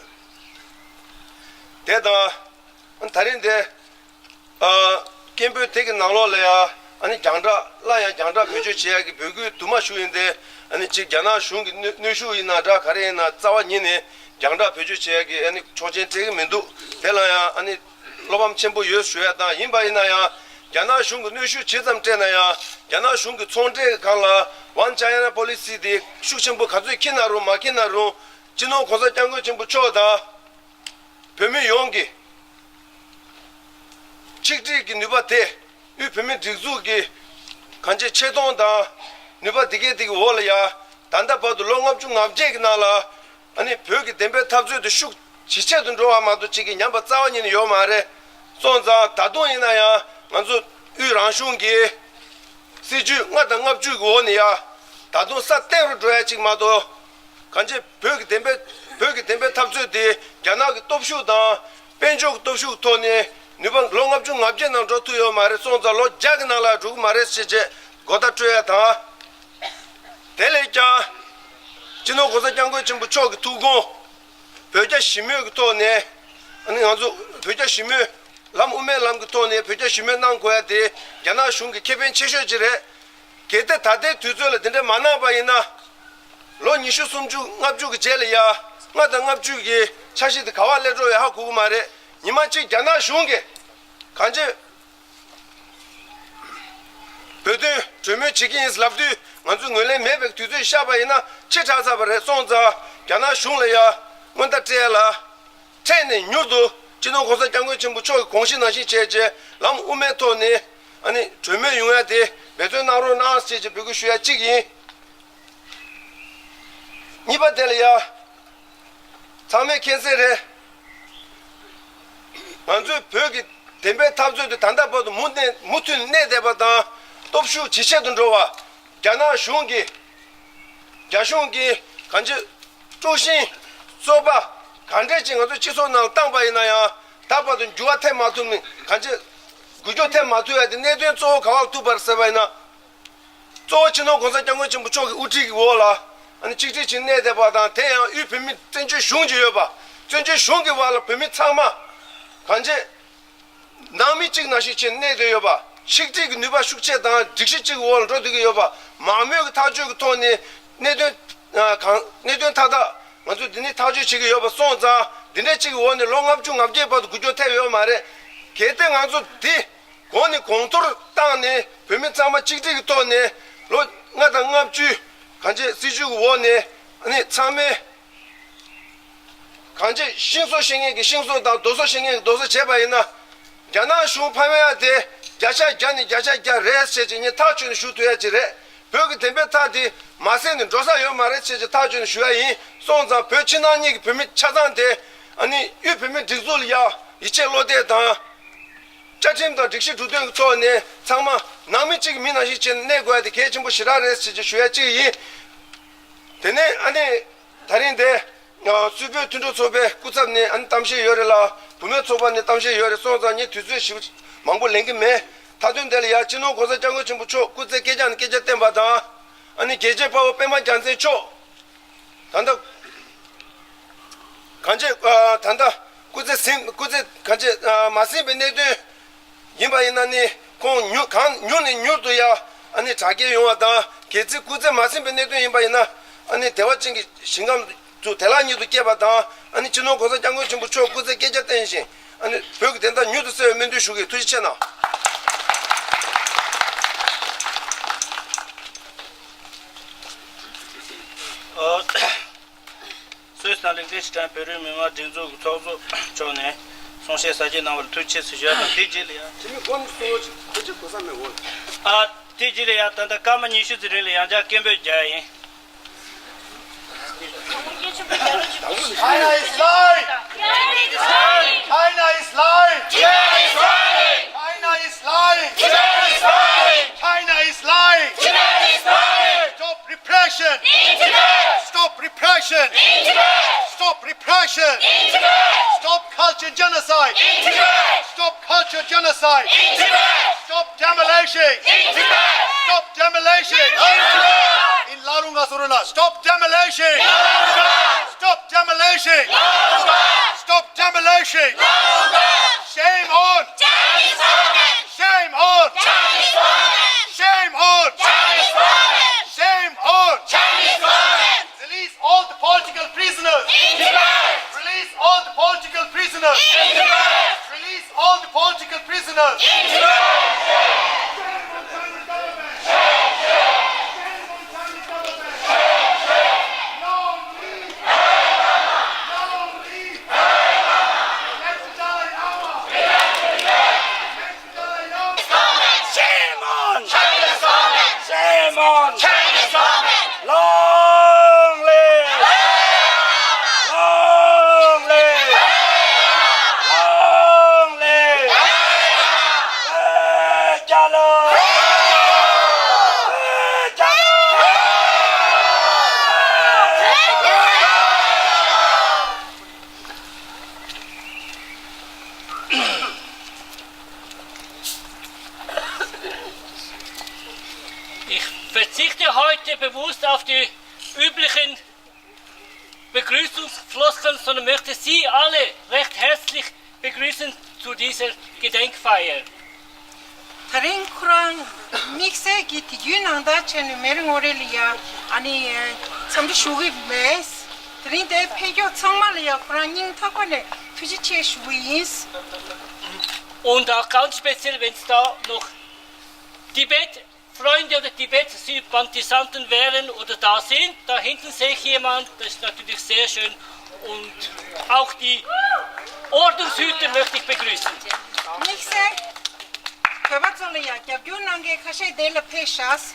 དེ་དང་། ད་རིང་དེ། ཨ། སྐད་འབོད་དེ་གི་ནང་ལོགས་ལ་ཡང་ཨ་ནི་རྒྱང་བསྒྲགས་སླར་ཡང་རྒྱང་བསྒྲགས་བེད་སྤྱོད་བྱེད་ཡག་གི་འབོད་སྐུལ་དུ་མ་ཞུ་ཡིན་ཏེ། ཨ་ནི་གཅིག་རྒྱ་ནག་གཞུང་གི་གནོན་གནོན་ཤུགས་ཡིན་ན་འདྲ་ག་རེ་ཡིན་ན་རྩ་བ་ཉིད་ནས་རྒྱང་བསྒྲགས་བེད་སྤྱོད་བྱེད་ཡག་གི་ཨ་ནི་ཆོག་མཆན་སྤྲད་ཀྱི་མི་འདུག་དེ་ལ་ཡང་ཨ་ནི་བློ་ཕམ་ཆེན་པོ་ཡོད་ཞུ་ཡ་དང་། ཡིན་པ་ཡིན་ན་ཡང་རྒྱ་ནག་གཞུང་གི་གནོན་ཤུགས་ཇི་ཙམ་སྤྲད་ན་ཡང་རྒྱ་ནག་གཞུང་གི་ཚོང་འབྲེལ་སྒང་ལ་One China Policy དེ་ཤུགས་ཆེན་པོ་ག་ཚོད་འཁྱེར་ན་རུང་མ་འཁྱེར་ན་རུང་སྤྱི་ནོར་གོང་ས་སྐྱབས་མགོན་ཆེན་པོ་མཆོག་དང་། བོད་མི་ཡོངས་ཀྱིས་ཆིག་སྒྲིལ་གྱི་ནུས་པ་དེ་དབུས་བོད་མིའི་སྒྲིག་འཛུགས་ཀྱི་གང་ཅིའི་ཆེ་མཐོང་དང་ནུས་པ་དེ་གའི་དེ་གའི་འོག་ལ་ཡ། ད་ལྟ་བར་དུ་ལོ་ལྔ་བཅུ་ང་བརྒྱད་ཀྱི་ནང་ལ་ ཨ་ནི་བོད་ཀྱི་བདེན་པའི་འཐབ་རྩོད་དེ་ཤུགས་ཇེ་ཆེ་དུ་འགྲོ་བ་མ་གཏོགས་གཅིག་གི་ཉམས་པ་རྩ་བ་ཉིད་ནས་ཡོད་མ་རེད། སོང་ཙང་ད་དུང་ཡིན་ན་ཡང་ང་ཚོ་དབུས་རང་གཞུང་གི་སྲིད་ཇུས་ལྔ་དང་ལྔ་བཅུ་གི་འོག་ནས་ཡ་ད་དུང་སྲ་བརྟན་རུ་འགྲོ་ཡ་གཅིག་མ་གཏོགས། གང་ཅི་བོད་ཀྱི་བདེན་པའི་བོད་ཀྱི་བདེན་པའི་འཐབ་རྩོད་དེ་རྒྱ་ནག་གི་སྟོབས་ཤུགས་དང་དཔལ་འབྱོར་གྱི་སྟོབས་ཤུགས་ཐོག་ནས་ནུས་པ་ལོ་ལྔ་བཅུ་ང་བརྒྱད་ནང་འགྲོ་ཐུབ་ཡོད་མ་རེད། སོང་ཙང་ལོ་བརྒྱ་གི་ནང་ལ་འགྲོ་གི་མ་རེད་ཟེར་བྱས་གོ་བརྡ་སྤྲོད་ཡ་དང་། དེ་ལས་ཀྱང་། སྤྱི་ནོར་༸གོང་ས་༸སྐྱབས་མགོན་ཆེན་པོ་མཆོག་གི་ཐུགས་དགོངས། བོད་རྒྱ་ཞི་མོལ་གྱི་ཐོག་ནས། ཨ་ནི་ང་ཚོ་བོད་རྒྱ་ཞི་མོལ། ལམ་དབུ་མའི་ལམ་གྱི་ཐོག་ནས་བོད་རྒྱ་ཞི་མོལ་གནང་དགོས་ཡ་དེ་རྒྱ་ནག་གཞུང་གི་ཁེ་ཕན་ཆེ་ཤོས་ཅིག་རེད། གལ་ཏེ་ད་ལྟའི་དུས་ཚོད་ལ་དེ་འདྲ་མ་གནང་པ་ཡིན་ན། ལོ་ཉི་ཤུ་སུམ་ཅུ་ལྔ་བཅུ་གི་རྗེས་ལ་ཡ། ལྔ་དང་ལྔ་བཅུ་གི་འཆར་གཞི་དེ་ག་བ་སླེབས་འགྲོ་ཡ་ཧ་གོ་གི་མ་རེད། ཉི་མ་གཅིག་རྒྱ་ནག་གཞུང་གིས་གང་ཅི། བོད་དོན་གྲོས་མོལ་བྱེད་ཀྱི་ཡིན་ལབ་དུས་ང་ཚོས་ངོས་ལེན་མེད་པའི་དུས་ཚོད་ཤར་བ་ཡིན་ན་ཕྱི་དྲགས་ཚར་བ་རེད། སོང་ཙང་རྒྱ་ནག་གཞུང་ལ་ཡ་སྔོན་བརྡ་སྤྲད་ཡ་ལ། འཕྲལ་ནས་མྱུར་དུ་སྤྱི་ནོར་༸གོང་ས་༸སྐྱབས་མགོན་ཆེན་པོ་མཆོག་གི་དགོངས་གཞི་ནང་བཞིན་བྱས་རྗེས་ལམ་དབུ་མའི་ཐོག་ནས་ཨ་ནི་གྲོས་མོལ་ཡོང་ཡ་དེ་འབད་བརྩོན་གནང་རོགས་གནང་ཞེས་ཀྱི་འབོད་སྐུལ་ཞུ་ཡ་གཅིག་ཡིན། གཉིས་པ་དེ་ལ་ཡ། ཚང་མས་མཁྱེན་གསལ་རེད། ང་ཚོའི་བོད་ཀྱི་བདེན་པའི་འཐབ་རྩོད་དེ་ད་ལྟ་བར་དུ་མུ་མཐུད་མུ་མཐུད་གནས་བསྡད་པ་དང་སྟོབས་ཤུགས་ཇེ་ཆེ་དུ་འགྲོ་བ། རྒྱ་ནག་གཞུང་གིས། རྒྱ་གཞུང་གིས་གང་ཅི། དཀྲུག་ཤིང་། རྩོད་པ། ག་འདྲས་ཅིག་ང་ཚོའི་སྤྱི་ཚོགས་ནང་བཏང་པ་ཡིན་ན་ཡང་ད་བར་དུ་འགྱུར་བ་ཐེབས་མ་ཐུབ་ནས་གང་ཅི། འགུལ་སྐྱོད་ཐེབས་མ་ཐུབ་ཡ་དེ་གནད་དོན་གཙོ་བོ་ག་བར་ཐུག་པ་རེད་ཟེར་བ་ཡིན་ན། གཙོ་བོ་སྤྱི་ནོར་༸གོང་ས་༸སྐྱབས་མགོན་ཆེན་པོ་མཆོག་གི་དབུ་ཁྲིད་ཀྱི་འོག་ལ་ཨ་ནི་གཅིག་སྒྲིལ་བྱས་གནས་བསྡད་པ་དང་། དེ་ཡང་དབུས་བོད་མིའི་བཙན་བྱོལ་གཞུང་ཅིག་ཡོད་པ། བཙན་བྱོལ་གཞུང་གི་བར་ལ་བོད་མི་ཚང་མ་གང་ཅི་ནང་མི་གཅིག་ནང་བཞིན་བྱས་གནས་བསྡད་ཡོད་པ། ཆིག་སྒྲིལ་གྱི་ནུས་པ་ཤུགས་ཆེ་དང་སྒྲིག་གཞི་གཅིག་གི་འོག་ལ་འགྲོ་སྡོད་ཀྱི་ཡོད་པ། མང་མོས་ཀྱི་ཐག་གཅོད་ཀྱི་ཐོག་ནས་གནད་དོན་གང་གནད་དོན་མཐའ་དག་ང་ཚོས་འདི་ནས་ཐག་གཅོད་བྱེད་ཀྱི་ཡོད་པ། སོང་ཙང་འདི་འདྲ་གཅིག་གི་འོག་ནས་ལོ་ལྔ་བཅུ་ང་བརྒྱད་བར་དུ་འགུལ་སྐྱོད་ཐེབས་ཡོད་མ་རེད། གལ་ཏེ་ང་ཚོ་འདི། གོང་ནས་གོང་མཐོར་བཏང་ནས་བོད་མི་ཚང་མ་གཅིག་སྒྲིལ་གྱི་ཐོག་ནས་ལོ་ལྔ་དང་ལྔ་བཅུའི་གང་ཅི་སྲིད་ཇུས་ཀྱི་འོག་ནས་ཨ་ནི་ཚང་མས་གང་ཅི་ཤིང་བཟོ་ཤེས་མཁན་གྱིས་ཤིང་བཟོ་དང་རྡོ་བཟོ་ཤེས་མཁན་གྱིས་རྡོ་བཟོ་བྱས་པ་ཡིན་ན། རྒྱ་ནག་གཞུང་ཕམ་ཡ་དེ་བརྒྱ་ཆ་བརྒྱ་ནས་བརྒྱ་ཆ་བརྒྱ་རེད་ཟེར་བྱས་ངས་ཐག་ཆོད་ནས་ཞུ་ཐུབ་ཡ་ཅིག་རེད། བོད་ཀྱི་བདེན་པའི་མཐའ་དེ་མ་གསལ་ནས་འགྲོ་ས་ཡོད་མ་རེད་ཟེར་བྱས་ཐག་ཆོད་ནས་ཞུ་ཡ་ཡིན། སོང་ཙང་བོད་ཕྱི་ནང་གཉིས་ཀྱི་བོད་མི་ཆ་ཚང་དེ་ཨ་ནི་དབུས་བོད་མིའི་སྒྲིག་འཛུགས་ལ་ཡ་ཡིད་ཆེས་བློ་གཏད་དང་། བཅའ་ཁྲིམས་དང་སྒྲིག་གཞི་འབྲུ་དོན་གྱི་ཐོག་ནས་ཚང་མ་ནང་མི་གཅིག་གི་མི་ནང་བཞིན་བྱས་ནས་གནས་དགོས་ཡ་དེ་གལ་ཆེན་པོ་ཞེ་དྲག་རེད་ཟེར་གྱི་ཞུ་ཡ་གཅིག་ཡིན། དེ་ནས་ཨ་ནི་ད་རིང་དེ་སུད་བོད་མཐུན་གྲོགས་ཚོགས་པའི་སྐུ་ཚབ་ནས་ཨ་ནི་གཏམ་བཤད་ཡོད་རེད་ལ། བུད་མེད་ཚོགས་པ་ནས་གཏམ་བཤད་ཡོད་རེད། སོང་ཙང་ངས་དུས་ཚོད་ཞིབ་མང་པོ་ལེན་གྱི་མེད། མཐའ་དོན་དེ་ལ་ཡ་སྤྱི་ནོར་༸གོང་ས་༸སྐྱབས་མགོན་ཆེན་པོ་མཆོག་སྐུ་ཚེ་བསྐལ་བརྒྱ་ནས་བསྐལ་བརྒྱར་བརྟན་པ་དང་། ཨ་ནི་རྒྱལ་གཅེས་དཔའ་བོ་པད་མ་རྒྱལ་མཚན་མཆོག་ད་ལྟ་གང་ཅི་ཨ་ད་ལྟ་སྐུ་ཚེ་ཟིན་སྐུ་ཚེ་གང་ཅི་ཨ་མ་ཟིན་པའི་གནད་དོན་ཡིན་པ་ཡིན་ན་ནི་ཁོང་མྱུར་གང་མྱུར་ནས་མྱུར་དུ་ཡ་ཨ་ནི་དྲག་སྐྱེད་ཡོང་བ་དང་། གལ་སྲིད་སྐུ་ཚེ་མ་ཟིན་པའི་གནད་དོན་ཡིན་པ་ཡིན་ན་ཨ་ནི་བདེ་བ་ཅན་གྱི་ཞིང་ཁམས་སུ་བདེ་བླག་ཉིད་དུ་སྐྱེས་པ་དང་། ཨ་ནི་སྤྱི་ནོར་༸གོང་ས་༸སྐྱབས་མགོན་ཆེན་པོ་མཆོག་སྐུ་ཚེ་བསྐལ་བརྒྱར་བརྟན་ཞིང་། ཨ་ནི་བོད་ཀྱི་བདེན་མཐའ་མྱུར་དུ་གསལ་བའི་སྨོན་འདུན་ཞུ་གི། ཐུགས་རྗེ་ཆེ་གནང་། ཨ། སུད་སི་དང་ལིག་ཏེན་སི་ཊན་བོད་རིགས་མི་མང་སྒྲིག་འཛུགས་ཀྱི་ཚོགས་གཙོ་མཆོག་ནས་གསུང་བཤད་གསར་འགྱུར་གནང་བར་ཐུགས་རྗེ་ཆེ་ཞུ་ཡ་དང་། དེ་རྗེས་ལ་ཡ། དེ་མིན་སྒོ་ནས་གསུང་རོགས་བྱེད། དེ་ཅི་གོ་ས་མེད་འོ། ཨ། དེ་རྗེས་ལ་ཡ་ད་ལྟ་སྐར་མ་ཉི་ཤུ་ཙམ་རིང་ལ་ཡང་བསྐྱར་སྐད་འབོད་རྒྱག་ཡ་ཡིན། China is lying! China is lying! China is lying! China is lying! China is lying! China is lying! China is lying! Stop repression! In Tibet! Stop repression! In Tibet! Stop repression! In Tibet! Stop culture genocide! In Tibet! Stop culture genocide! In Tibet! Stop demolition! In Tibet! Stop demolition! In Tibet! In Larunga Suruna! Stop demolition! Larunga! Stop demolition! Larunga! Stop demolition! Larunga! Shame on! Chinese government! Shame on! Chinese government! Shame on! Chinese government! Shame on! Chinese government! Release all the political prisoners! In Tibet! Release all the political prisoners! In Tibet! Release all the political prisoners! In Tibet! Shame on! Chinese government! Shame on! Chinese government! Long live! Und möchte Sie alle recht herzlich begrüßen zu dieser Gedenkfeier. ད་རིང་ཁོ་རང་དམིགས་བསལ་གྱི་དུས་རྒྱུན་ནང་ལྟར་བྱས་ནས་མེ་རི་ངོ་རེ་ལ་ཡ་ཨ་ནི་འཚམས་འདྲི་ཞུ་གི་མེད། དེ་རིང་དེ་ཕེབས་མཁན་ཚང་མ་ལ་ཡ་ཁོ་རང་སྙིང་ཐག་པ་ནས་ཐུགས་རྗེ་ཆེ་ཞུ་གི་ཡིན། Und auch ganz speziell, wenn es da noch Tibet-Freunde oder Tibet-Sympathisanten wären oder da sind. Da hinten sehe ich jemand, das ist natürlich sehr schön. Und auch die Ordnungshüter möchte ich begrüßen. དམིགས་བསལ་བོད་པ་ཚོ་ལ་ཡ་རྒྱབ་སྐྱོར་གནང་མཁན་ཁ་ཤས་དེ་ལ་ཕེབས་ཤག་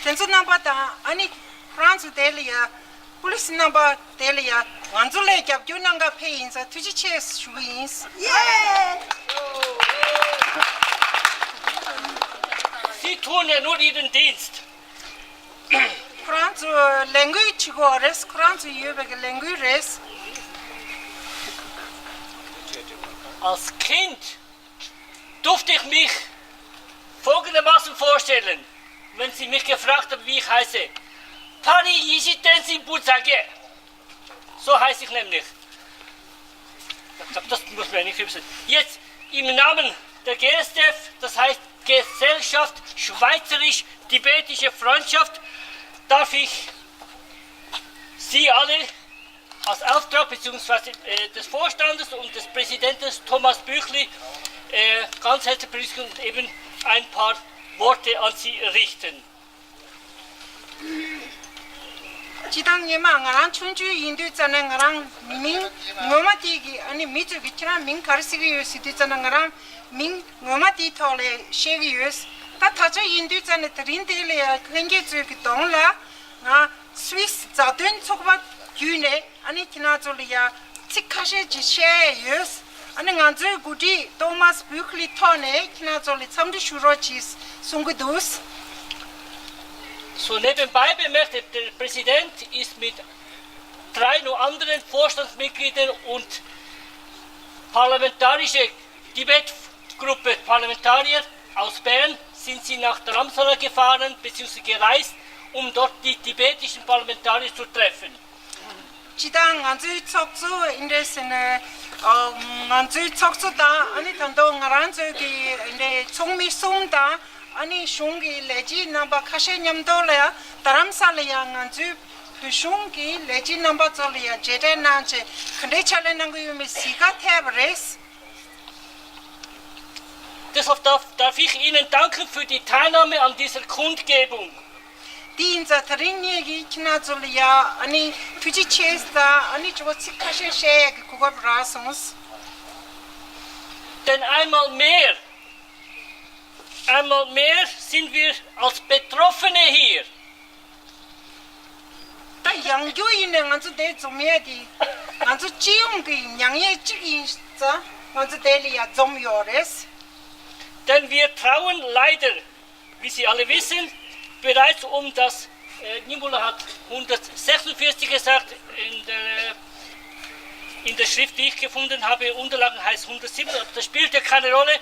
དེ་ཚོ་རྣམ་པ་དང་ཨ་ནི་ཁོ་རང་ཚོ་དེ་ལ་ཡ་པུ་ལི་སི་རྣམ་པ་དེ་ལ་ཡ་ང་ཚོ་ལ་རྒྱབ་སྐྱོར་གནང་ག་ཕེབས་ཡིན་ཙང་ཐུགས་རྗེ་ཆེ་ཞུ་གི་ཡིན། Sie tun ja nur Ihren Dienst. ཁོ་རང་ཚོ་ལས་འགུལ་བྱེད་དགོས་རེད། ཁོ་རང་ཚོ་ཡོད་པའི་ལས་འགུལ་རེད། Als Kind durfte ich mich folgendermaßen vorstellen, wenn Sie mich gefragt haben, wie ich heiße. Pani Yishitensi Butsage. So heiße ich nämlich. Ich glaube, das muss man nicht übersetzen. Jetzt im Namen der G S T F, das heißt Gesellschaft Schweizerisch-Tibetische Freundschaft, darf ich Sie alle als Auftrag beziehungsweise äh, des Vorstandes und des Präsidenten Thomas Büchli äh, ganz herzlich begrüßen und eben ein paar Worte an Sie richten. སྤྱིར་བཏང་སྔོན་མ་ང་རང་ཆུང་ཆུང་ཡིན་དུས་ཙམ་ནས་ང་རང་མིང་ངོ་མ་དེ་གི་ཨ་ནི་མི་ཚོས་ཀྱི་ཁྱེད་རང་མིང་ག་རེ་ཟེར་གི་ཡོད་ཟེར་དུས་ཙམ་ནས་ང་རང་མིང་ངོ་མ་དེའི་ཐོག་ལ་བཤད་གི་ཡོད། ད་ད་ཆ་ཡིན་དུས་ཙམ་ནས་དེ་རིང་དེ་ལ་ཡ་ལྷན་རྒྱས་ཚོའི་གི་གདོང་ལ་ང་སུད་སི་མཛའ་མཐུན་ཚོགས་པ་བརྒྱུད་ནས་ཨ་ནི་ཁྱེད་རང་ཚོ་ལ་ཡ་ཚིག་ཁ་ཤས་ཅིག་བཤད་ཡས་ཡོད། ཨ་ནི་ང་ཚོའི་འགོ་ཁྲིད་ཏོ་མཱས་བུ་ཁ་ལི་ཐོག་ནས་ཁྱེད་རང་ཚོ་ལ་འཚམས་འདྲི་ཞུ་རོགས་གྱིས་གསུང་གི་འདུག So nebenbei bemerkt, der Präsident ist mit drei noch anderen Vorstandsmitgliedern und parlamentarische Tibet-Gruppe-Parlamentarier aus Bern sind sie nach Dharamsala gefahren bzw. Gereist, um dort die tibetischen Parlamentarier zu treffen. སྤྱིར་བཏང་ང་ཚོའི་ཚོགས་གཙོ་ཨིན་འདྲས་ཟེར་ན། ཨ། ང་ཚོའི་ཚོགས་གཙོ་དང་ཨ་ནི་ད་དུང་ང་རང་ཚོའི་གི་ཨིན་འདྲས་ཚོགས་མི་གསུམ་དང་ཨ་ནི་གཞུང་གི་ལས་བྱེད་རྣམ་པ་ཁ་ཤས་མཉམ་དུ་ལ་ཡ་རྡ་རམ་ས་ལ་ཡ་ང་ཚོའི་བོད་གཞུང་གི་ལས་བྱེད་རྣམ་པ་ཚོ་ལ་ཡ་མཇལ་འཕྲད་གནང་བྱས་ག་འདྲའི་ཕྱག་ལས་གནང་གི་ཡོད་མེད་གཟིགས་ག་ཐད་པ་རེད། Deshalb darf, darf ich Ihnen danken für die Teilnahme an dieser Kundgebung. དེ་ཡིན་ཙང་དེ་རིང་ངེད་ཀྱིས་ཁྱེད་རང་ཚོ་ལ་ཡ་ཨ་ནི་ཐུགས་རྗེ་ཆེ་དང་ཨ་ནི་ཅོ་ཚིག་ཁ་ཤས་བཤད་ཡས་ཀྱི་གོ་སྐབས་རག་སོང་། Denn einmal mehr, einmal mehr sind wir als Betroffene hier. ད་ཡང་བསྐྱར་ཡིན་ནའི་ང་ཚོ་འདིར་འཛོམས་ཡས་དེ་ང་ཚོ་སྤྱི་ཡོངས་ཀྱི་མྱངས་ཡས་གཅིག་ཡིན་ཙང་ང་ཚོ་འདི་ལ་ཡ་འཛོམས་ཡོད་རེད། Denn wir trauen leider, wie Sie alle wissen, bereits um das, äh, Nimbula hat hundertsechsundvierzig gesagt, in der, in der Schrift, die ich gefunden habe, Unterlagen heißt hundertsieben, aber das spielt ja keine Rolle.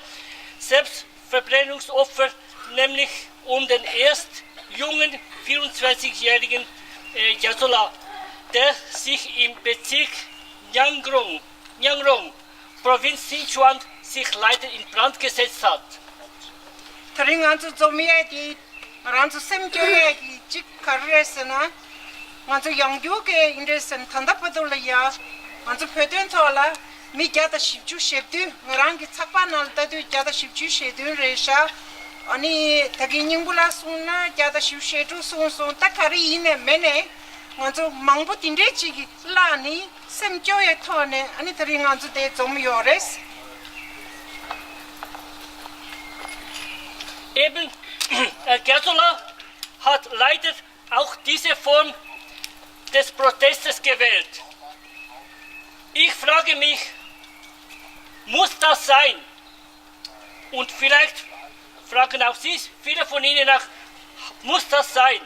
Selbst Verbrennungsopfer, nämlich um den erst jungen vierundzwanzigjährigen äh, Yasola, der sich im Bezirk Nyangrong, Nyangrong, Provinz Sichuan, sich leider in Brand gesetzt hat. དེ་རིང་ང་ཚོ་འཛོམས་ཡས་དེ་ང་རང་ཚོ་སེམས་སྐྱོ་ཡས་ཀྱི་གཅིག་ག་རེ་རེད་ཟེར་ན། ང་ཚོ་ཡང་བསྐྱར་གྱི་ཨིན་འདྲས་ཟེར་ན་ད་ལྟ་བར་དུ་ལ་ཡ་ང་ཚོ་བོད་དོན་ཐོག་ལ་མི་བརྒྱ་དང་བཞི་བཅུ་ཞེ་བདུན། ང་རང་གི་ཚགས་པར་ནང་ལ་ལྟ་དུས་བརྒྱ་དང་བཞི་བཅུ་ཞེ་བདུན་རེད་ཤག་ཨ་ནི་ད་གིན་སྙིང་པོ་ལ་གསུངས་ན་བརྒྱ་དང་བཞི་བཅུ་ཞེ་དྲུག་གསུངས་སོང་། ད་ག་རེ་ཡིན་ནའི་མེད་ནའི་ང་ཚོ་མང་པོ་དེ་འདྲས་ཅིག་གི་བརླགས་ནི་སེམས་སྐྱོ་བའི་ཐོག་ནས་ཨ་ནི་ད་རིང་ང་ཚོ་དེ་འཛོམས་ཡོད་རེད། Eben, äh, Gerzola hat leider auch diese Form des Protestes gewählt. Ich frage mich, muss das sein? Und vielleicht fragen auch Sie, viele von Ihnen auch, muss das sein?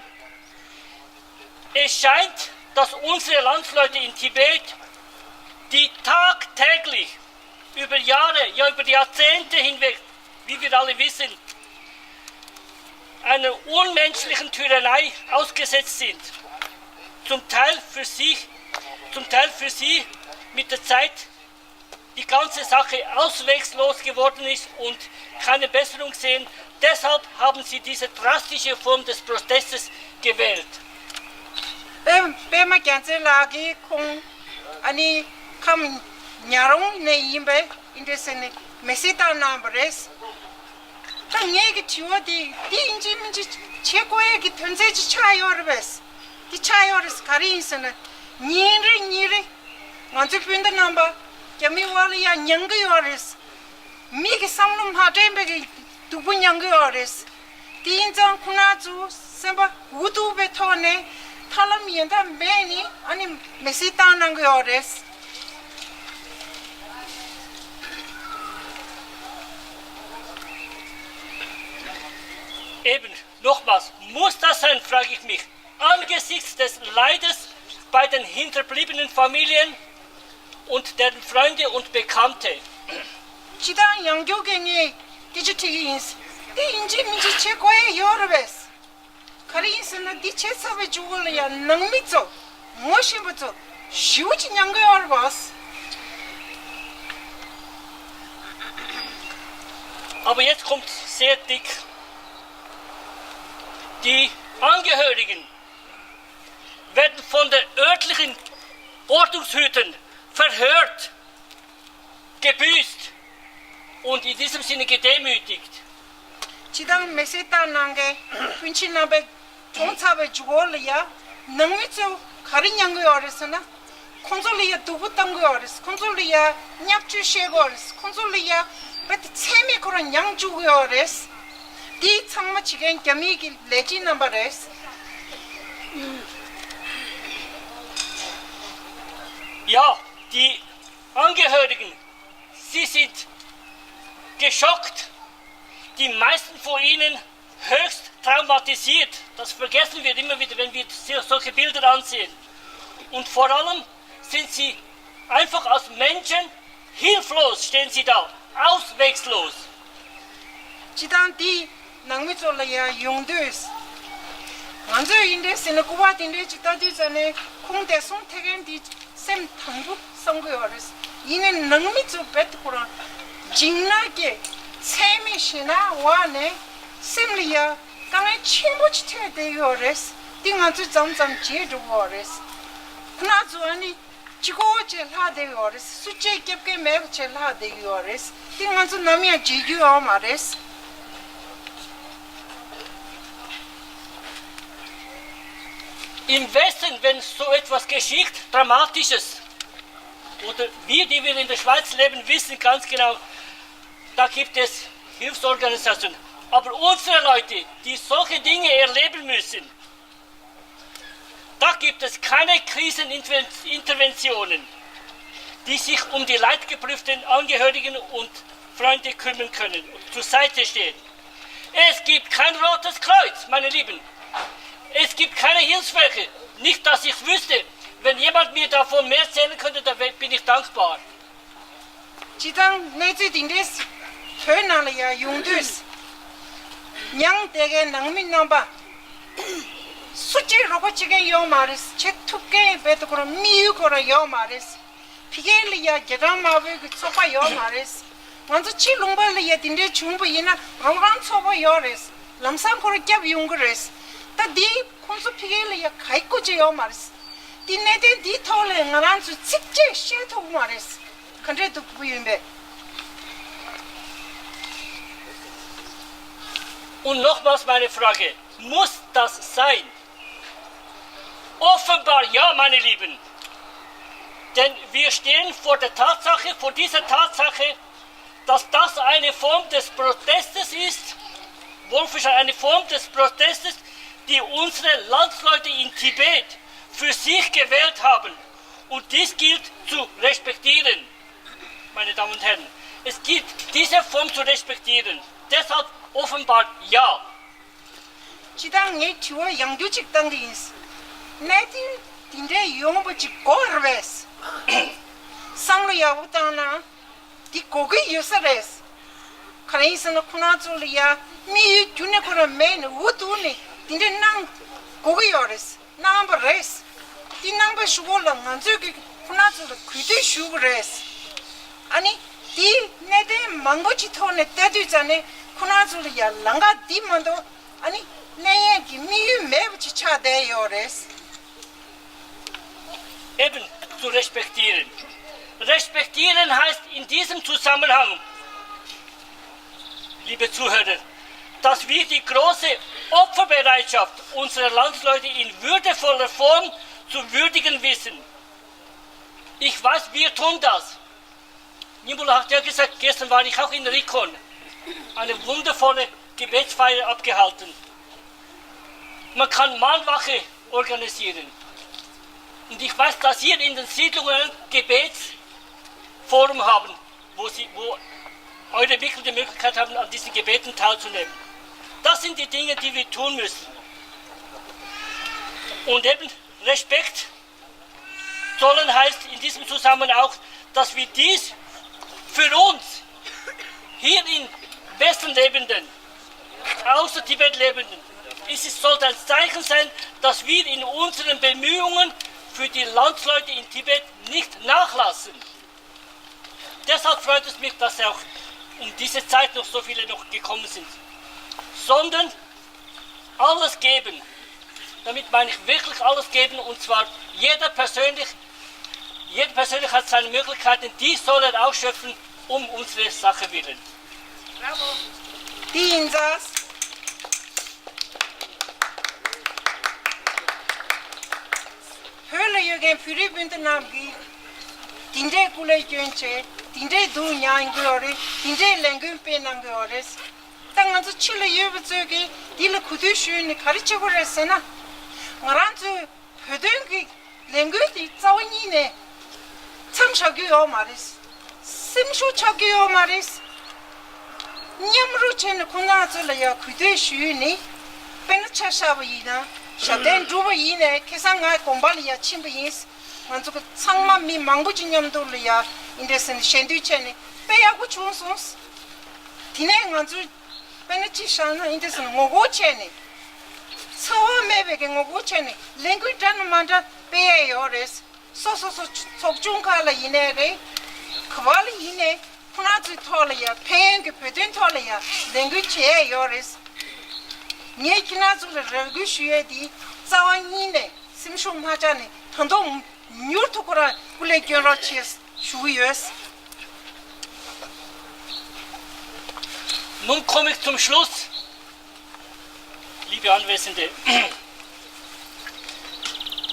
Es scheint, dass unsere Landsleute in Tibet, die tagtäglich über Jahre, ja über Jahrzehnte hinweg, wie wir alle wissen, einer unmenschlichen Tyrannei ausgesetzt sind, zum Teil für sich, zum Teil für sie mit der Zeit die ganze Sache auswegslos geworden ist und keine Besserung sehen. Deshalb haben sie diese drastische Form des Protestes gewählt. པད་པད་མ་རྒྱལ་མཚན་ལགས་ཀྱིས་ཁོང་ཨ་ནི་ཁམས་ཉག་རོང་ནས་ཡིན་པས་ཨིན་འདྲ་ཟེར་ནས་མི་སེར་བཏང་གནང་བ་རེད། ད་ངེད་ཀྱི་དྲི་བ་དེ་འདི་ཡིན་གཅིག་མིན་གཅིག་བྱེད་དགོས་ཡས་ཀྱི་དོན་ཚན་ཅིག་ཆགས་ཡོད་རེད་པས། འདི་ཆགས་ཡོད་རེད། ག་རེ་ཡིན་ཟེར་ན་ཉིན་རེ་ཉིན་རེ་ང་ཚོའི་སྤུན་ཟླ་རྣམ་པ་རྒྱ་མིའི་དབར་ལ་ཡང་མྱང་གི་ཡོད་རེད། མི་གི་བསམ་བློ་མ་དྲན་པའི་གི་སྡུག་པོ་མྱང་གི་ཡོད་རེད། དེ་ཡིན་ཙང་ཁོང་རྣམ་ཚོ་སེམས་པ་འུ་ཐུག་པའི་ཐོག་ནས་ཐབས་ལམ་ཡོད་མདོག་མེད་ནས་ཨ་ནི་མི་སེར་བཏང་གནང་གི་ཡོད་རེད། Eben, nochmals, muss das sein, frage ich mich, angesichts des Leides bei den hinterbliebenen Familien und deren Freunde und Bekannte? སྤྱིར་བཏང་ཡང་བསྐྱར་གྱི་ངས་སྐད་ཆ་དྲི་གི་ཡིན། དེ་ཡིན་གཅིག་མིན་གཅིག་བྱེད་དགོས་ཡས་ཡོད་རེད་པས། ག་རེ་ཡིན་ཟེར་ན་འདི་བྱས་ཚར་བའི་མཇུག་ལ་ཡང་ནང་མི་ཚོ་ངོ་ཤེས་པ་ཚོ་ཞེ་པོ་ཅིག་མྱང་གི་ཡོད་རེད་པས། Aber jetzt kommt sehr dick. Die Angehörigen werden von den örtlichen Ordnungshütern verhört, gebüßt und in diesem Sinne gedemütigt. སྤྱིར་བཏང་མི་སེར་བཏང་གནང་མཁན་སྤུན་མཆེད་རྣམ་པས་གྲོངས་ཚར་བའི་མཇུག་གུ་ལ་ཡ་ནང་མི་ཚོས་ག་རེ་མྱང་གི་ཡོད་རེད་ཟེར་ན། ཁོང་ཚོ་ལ་ཡ་སྡུག་པོ་གཏོང་གི་ཡོད་རེད། ཁོང་ཚོ་ལ་ཡ་བརྙས་བཅོས་བྱེད་ཀྱི་ཡོད་རེད། ཁོང་ཚོ་ལ་ཡ་རྦད་དེ་ཚད་མེད་ཁོ་རང་མྱང་བཅུག་གི་ཡོད་རེད། འདི་ཚང་མ་བྱེད་མཁན་རྒྱ་མི་གི་ལས་བྱེད་རྣམ་པ་རེད། Ja, die Angehörigen, sie sind geschockt. Die meisten von ihnen höchst traumatisiert. Das vergessen wir immer wieder, wenn wir so- solche Bilder ansehen. Und vor allem sind sie einfach als Menschen hilflos, stehen sie da, auswegslos. སྤྱིར་བཏང་འདི་ནང་མི་ཚོ་ལ་ཡང་ཡོང་དུས། ང་ཚོས་ཡིན་འདྲ་ཟེར་ན་སྐུ་པར་དེ་འདྲ་ཅིག་ལྟ་དུས་ཙ་ནས་ཁོང་འདས་སོང་ཐེག་མཁན་འདི་སེམས་དང་པོ་བསམ་གི་ཡོད་རེད། ཡིན་ནའི་ནང་མི་ཚོ་རྦད་དེ་ཁོ་རང་འཇིགས་སྣང་སྐྱེ། ཚད་མེད་ཞེད་སྣང་འོག་ནས་སེམས་ལ་ཡ་དཀའ་ངལ་ཆེན་པོ་ཅིག་འཕྲད་བསྡད་ཡོད་རེད། འདི་ང་ཚོས་མཚམས་མཚམས་བརྗེད་འགྲོ་གི་ཡོད་རེད། ཁོ་ན་ཚོ་ཨ་ནི་གཅིག་པོ་བྱས་ལྷག་བསྡད་ཡོད་རེད། སུ་གཅིག་སྐྱོབ་མཁན་མེད་པ་བྱས་ལྷག་བསྡད་ཡོད་རེད། འདི་ང་ཚོ་ནམ་ཡང་བརྗེད་རྒྱུ་ཡོད་མ་རེད། Im Westen, wenn so etwas geschieht, Dramatisches, oder wir, die wir in der Schweiz leben, wissen ganz genau, da gibt es Hilfsorganisationen. Aber unsere Leute, die solche Dinge erleben müssen, da gibt es keine Kriseninterventionen, die sich um die leidgeprüften Angehörigen und Freunde kümmern können und zur Seite stehen. Es gibt kein Rotes Kreuz, meine Lieben. Es gibt keine Hilfswerke. Nicht, dass ich wüsste. Wenn jemand mir davon mehr erzählen könnte, dann wär- bin ich dankbar. སྤྱིར་བཏང་གནས་ཚུལ་འདི་འདྲའི་བོད་ནང་ལ་ཡང་ཡོང་དུས། མྱང་བསྡད་མཁན་ནང་མི་རྣམ་པ། སུ་གཅིག་རོགས་པ་བྱེད་མཁན་ཡོད་མ་རེད། བྱེད་ཐུབ་མཁན་རྦད་དེ་ཁོ་རང་དམིགས་ཡུལ་ཁོ་རང་ཡོད་མ་རེད། ཕ་གི་ལ་ཡ་རྒྱ་གྲམ་དམར་པོའི་གི་ཚོགས་པ་ཡོད་མ་རེད། ང་ཚོ་ཕྱི་ལུང་པ་ལ་ཡ་དེ་འདྲའི་བྱུང་བ་ཡིན་ན་རང་རང་ཚོགས་པ་ཡོད་རེད། ལམ་སང་ཁོ་རང་སྐྱབས་ཡོང་གི་རེད། ད་འདི་ཁོང་ཚོ་ཕ་གི་ལ་ཡ་ག་ཡི་སྐུ་ཅི་ཡོད་མ་རེད། འདི་གནད་དོན་འདིའི་ཐོག་ལ་ང་རང་ཚོས་ཚིག་གཅིག་བཤད་ཐུབ་ཀྱི་མ་རེད། ག་འདྲས་འདུག་གི་ཡིན་པས། Und nochmals meine Frage, muss das sein? Offenbar ja, meine Lieben. Denn wir stehen vor der Tatsache, vor dieser Tatsache, dass das eine Form des Protestes ist, Wolfischer, eine Form des Protestes, die unsere Landsleute in Tibet für sich gewählt haben. Und dies gilt zu respektieren, meine Damen und Herren. Es gilt, diese Form zu respektieren. Deshalb offenbar ja. སྤྱིར་བཏང་ངས་དྲི་བ་ཡང་བསྐྱར་ཅིག་བཏང་གི་ཡིན། གནད་དོན་འདི་འདྲའི་ཡོང་བ་ཅིག་དགོས་རེད་པས། བསམ་བློ་ཡག་པོ་བཏང་ན་འདི་དགོས་ཀྱི་ཡོད་ས་རེད། ག་རེ་ཡིན་ཟེར་ན་ཁོ་རང་ཚོ་ལ་ཡ་དམིགས་ཡུལ་རྒྱུན་ནས་ཁོ་རང་མེད་ནས་འུ་ཐུག་ནས་འདི་འདྲ་གནང་དགོས་ཀྱི་ཡོད་རེད། གནང་བ་རེད། འདི་གནང་བའི་གཞུག་གུ་ལ་ང་ཚོས་ཀྱི་ ཁོང་རྣམ་ཚོ་ལ་གུས་འདུད་ཞུ་གི་རེད། ཨ་ནི་དེའི་གནད་དོན་མང་པོ་ཅིག་ཐོག་ནས་བལྟ་དུས་ཙང་ནས་ཁོང་རྣམ་ཚོ་ལ་ཡང་ལམ་ཁ་འདི་མ་གཏོགས་ཨ་ནི་གནས་ཡས་ཀྱི་དམིགས་ཡུལ་མེད་པ་ཅིག་ཆགས་བསྡད་ཡོད་རེད། Eben zu respektieren. Respektieren heißt in diesem Zusammenhang, liebe Zuhörer, dass wir die große Opferbereitschaft unserer Landsleute in würdevoller Form zu würdigen wissen. Ich weiß, wir tun das. Nimbula hat ja gesagt, gestern war ich auch in Rikon. Eine wundervolle Gebetsfeier abgehalten. Man kann Mahnwache organisieren. Und ich weiß, dass ihr in den Siedlungen Gebetsforum haben, wo, sie, wo eure Mitglieder die Möglichkeit haben, an diesen Gebeten teilzunehmen. Das sind die Dinge, die wir tun müssen. Und eben Respekt zollen heißt in diesem Zusammenhang auch, dass wir dies für uns hier im Westen Lebenden, außer Tibet Lebenden, es ist, sollte ein Zeichen sein, dass wir in unseren Bemühungen für die Landsleute in Tibet nicht nachlassen. Deshalb freut es mich, dass Sie auch um diese Zeit noch so viele noch gekommen sind. Sondern alles geben. Damit meine ich wirklich alles geben, und zwar jeder persönlich, jeder persönlich hat seine Möglichkeiten, die soll er ausschöpfen, um unsere Sache willen. འདི་ཡིན་ཙང་། བོད་ལ་ཡོད་མཁན་བོད་རིགས་སྤུན་ཟླ་རྣམས་ཀྱིས་འདི་འདྲའི་སྐུ་ལས་བསྐྱོན་བྱས། འདི་འདྲའི་སྡུག་མྱངས་ཡོད་རེད། འདི་འདྲའི་ལས་འགུལ་སྤེལ་གནང་གི་ཡོད་རེད། ད་ང་ཚོ་ཕྱི་ལ་ཡོད་པ་ཚོས་ཀྱིས་འདི་ལ་གུས་འདུད་ཞུས་ནས་ག་རེ་བྱེད་དགོས་རེད་ཟེར་ན། ང་རང་ཚོའི་བོད་དོན་གྱི་ལས་འགུལ་འདི་རྩ་བ་ཉིད་ནས་མཚམས་བཞག་རྒྱུ་ཡོད་མ་རེད། སེམས་ཤུགས་ཆག་རྒྱུ་ཡོད་མ་རེད། མཉམ་རུབ་བྱས་ནས་ཁོང་རྣམ་ཚོ་ལ་ཡང་གུས་འདུད་ཞུས་ནས། དཔེར་ན་ཆ་བཞག་པ་ཡིན་ན། ཞབས་བརྟན་བསྒྲུབས་པ་ཡིན་ནའི་ཁ་སང་ང་དགོན་པ་ལ་ཡང་ཕྱིན་པ་ཡིན། ང་ཚོ་གི་ཚང་མ་མི་མང་པོ་ཅིག་མཉམ་དུ་ལ་ཡང་འདི་འདྲ་ཟེར་ནས་ཞལ་འདོན་བྱས་ནས་དཔེ་ཡག་པོ་བྱུང་སོང་། དེ་ནས་ང་ཚོས་དཔེར་ན་ཅིག་བཞག་ན་འདི་འདྲ་ཟེར་ནས་ངོ་རྒོལ་བྱས་ནས། འཚེ་བ་མེད་པའི་གི་ངོ་རྒོལ་བྱས་ནས་ལས་འགུལ་འདྲ་ན་མ་འདྲ་སྤེལ་ཡས་ཡོད་རེད། སོ་སོ་སོ་ཚོགས་ཆུང་ཁག་ལ་ཡིན་ནའི་རེད། ག་བ་ལ་ཡིན་ནའི་ཁོང་རྣམ་ཚོའི་ཐོག་ལ་ཡང་ཕན་ཡོན་གྱི་བོད་དོན་ཐོག་ལ་ཡང་ལས་འགུལ་བྱེད་ཡས་ཡོད་རེད། ངས་ཁྱེད་རྣམ་ཚོ་ལ་རེ་སྐུལ་ཞུ་ཡས་འདི་རྩ་བ་ཉིད་ནས་སེམས་ཤུགས་མ་ཆག་ནས་ད་དུང་མྱུར་དུ་ཁོ་རང་སྐུ་ལས་བསྐྱོན་རོགས་བྱེད་ཞུ་གི་ཡོད། Nun komme ich zum Schluss. Liebe Anwesende,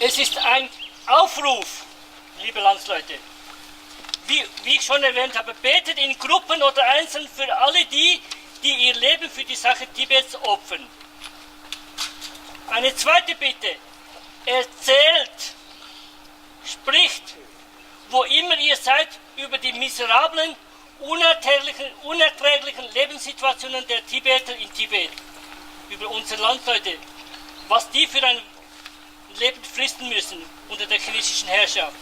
es ist ein Aufruf, liebe Landsleute. Wie, wie ich schon erwähnt habe, betet in Gruppen oder einzeln für alle die, die ihr Leben für die Sache Tibets opfern. Eine zweite Bitte, erzählt, spricht, wo immer ihr seid, über die miserablen, unerträglichen, unerträglichen Lebenssituationen der Tibeter in Tibet, über unsere Landsleute, was die für ein Leben fristen müssen unter der chinesischen Herrschaft.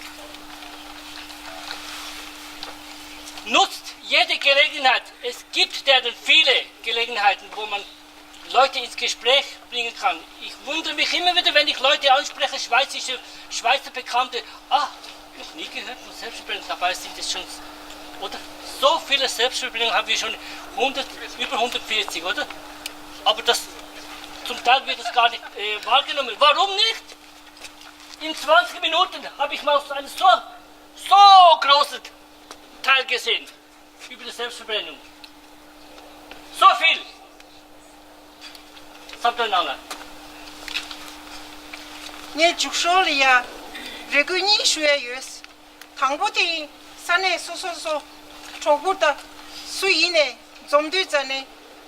Nutzt jede Gelegenheit, es gibt derben viele Gelegenheiten, wo man Leute ins Gespräch bringen kann. Ich wundere mich immer wieder, wenn ich Leute anspreche, schweizerische, Schweizer Bekannte, ah, noch nie gehört von Selbstverbrennung, dabei sind es schon, oder? So viele Selbstverbrennungen haben wir schon, hundert, über hundertvierzig, oder? Aber das, zum Teil wird das gar nicht äh, wahrgenommen. Warum nicht? In zwanzig Minuten habe ich mal einen so, so großen Teil gesehen. Über die Selbstverbrennung. So viel. Sagt der Name. ངས་མཇུག་སོང་ལ་ཡ་རེ་སྐུལ་གཉིས་ཞུ་ཡ་ཡོད། དང་པོ་དེ་ས་གནས་སོ་སོ་སོ་གྲོགས་པོ་དང་སུ་ཡིན་ནས་འཛོམས་དུས་ཙ་ནས་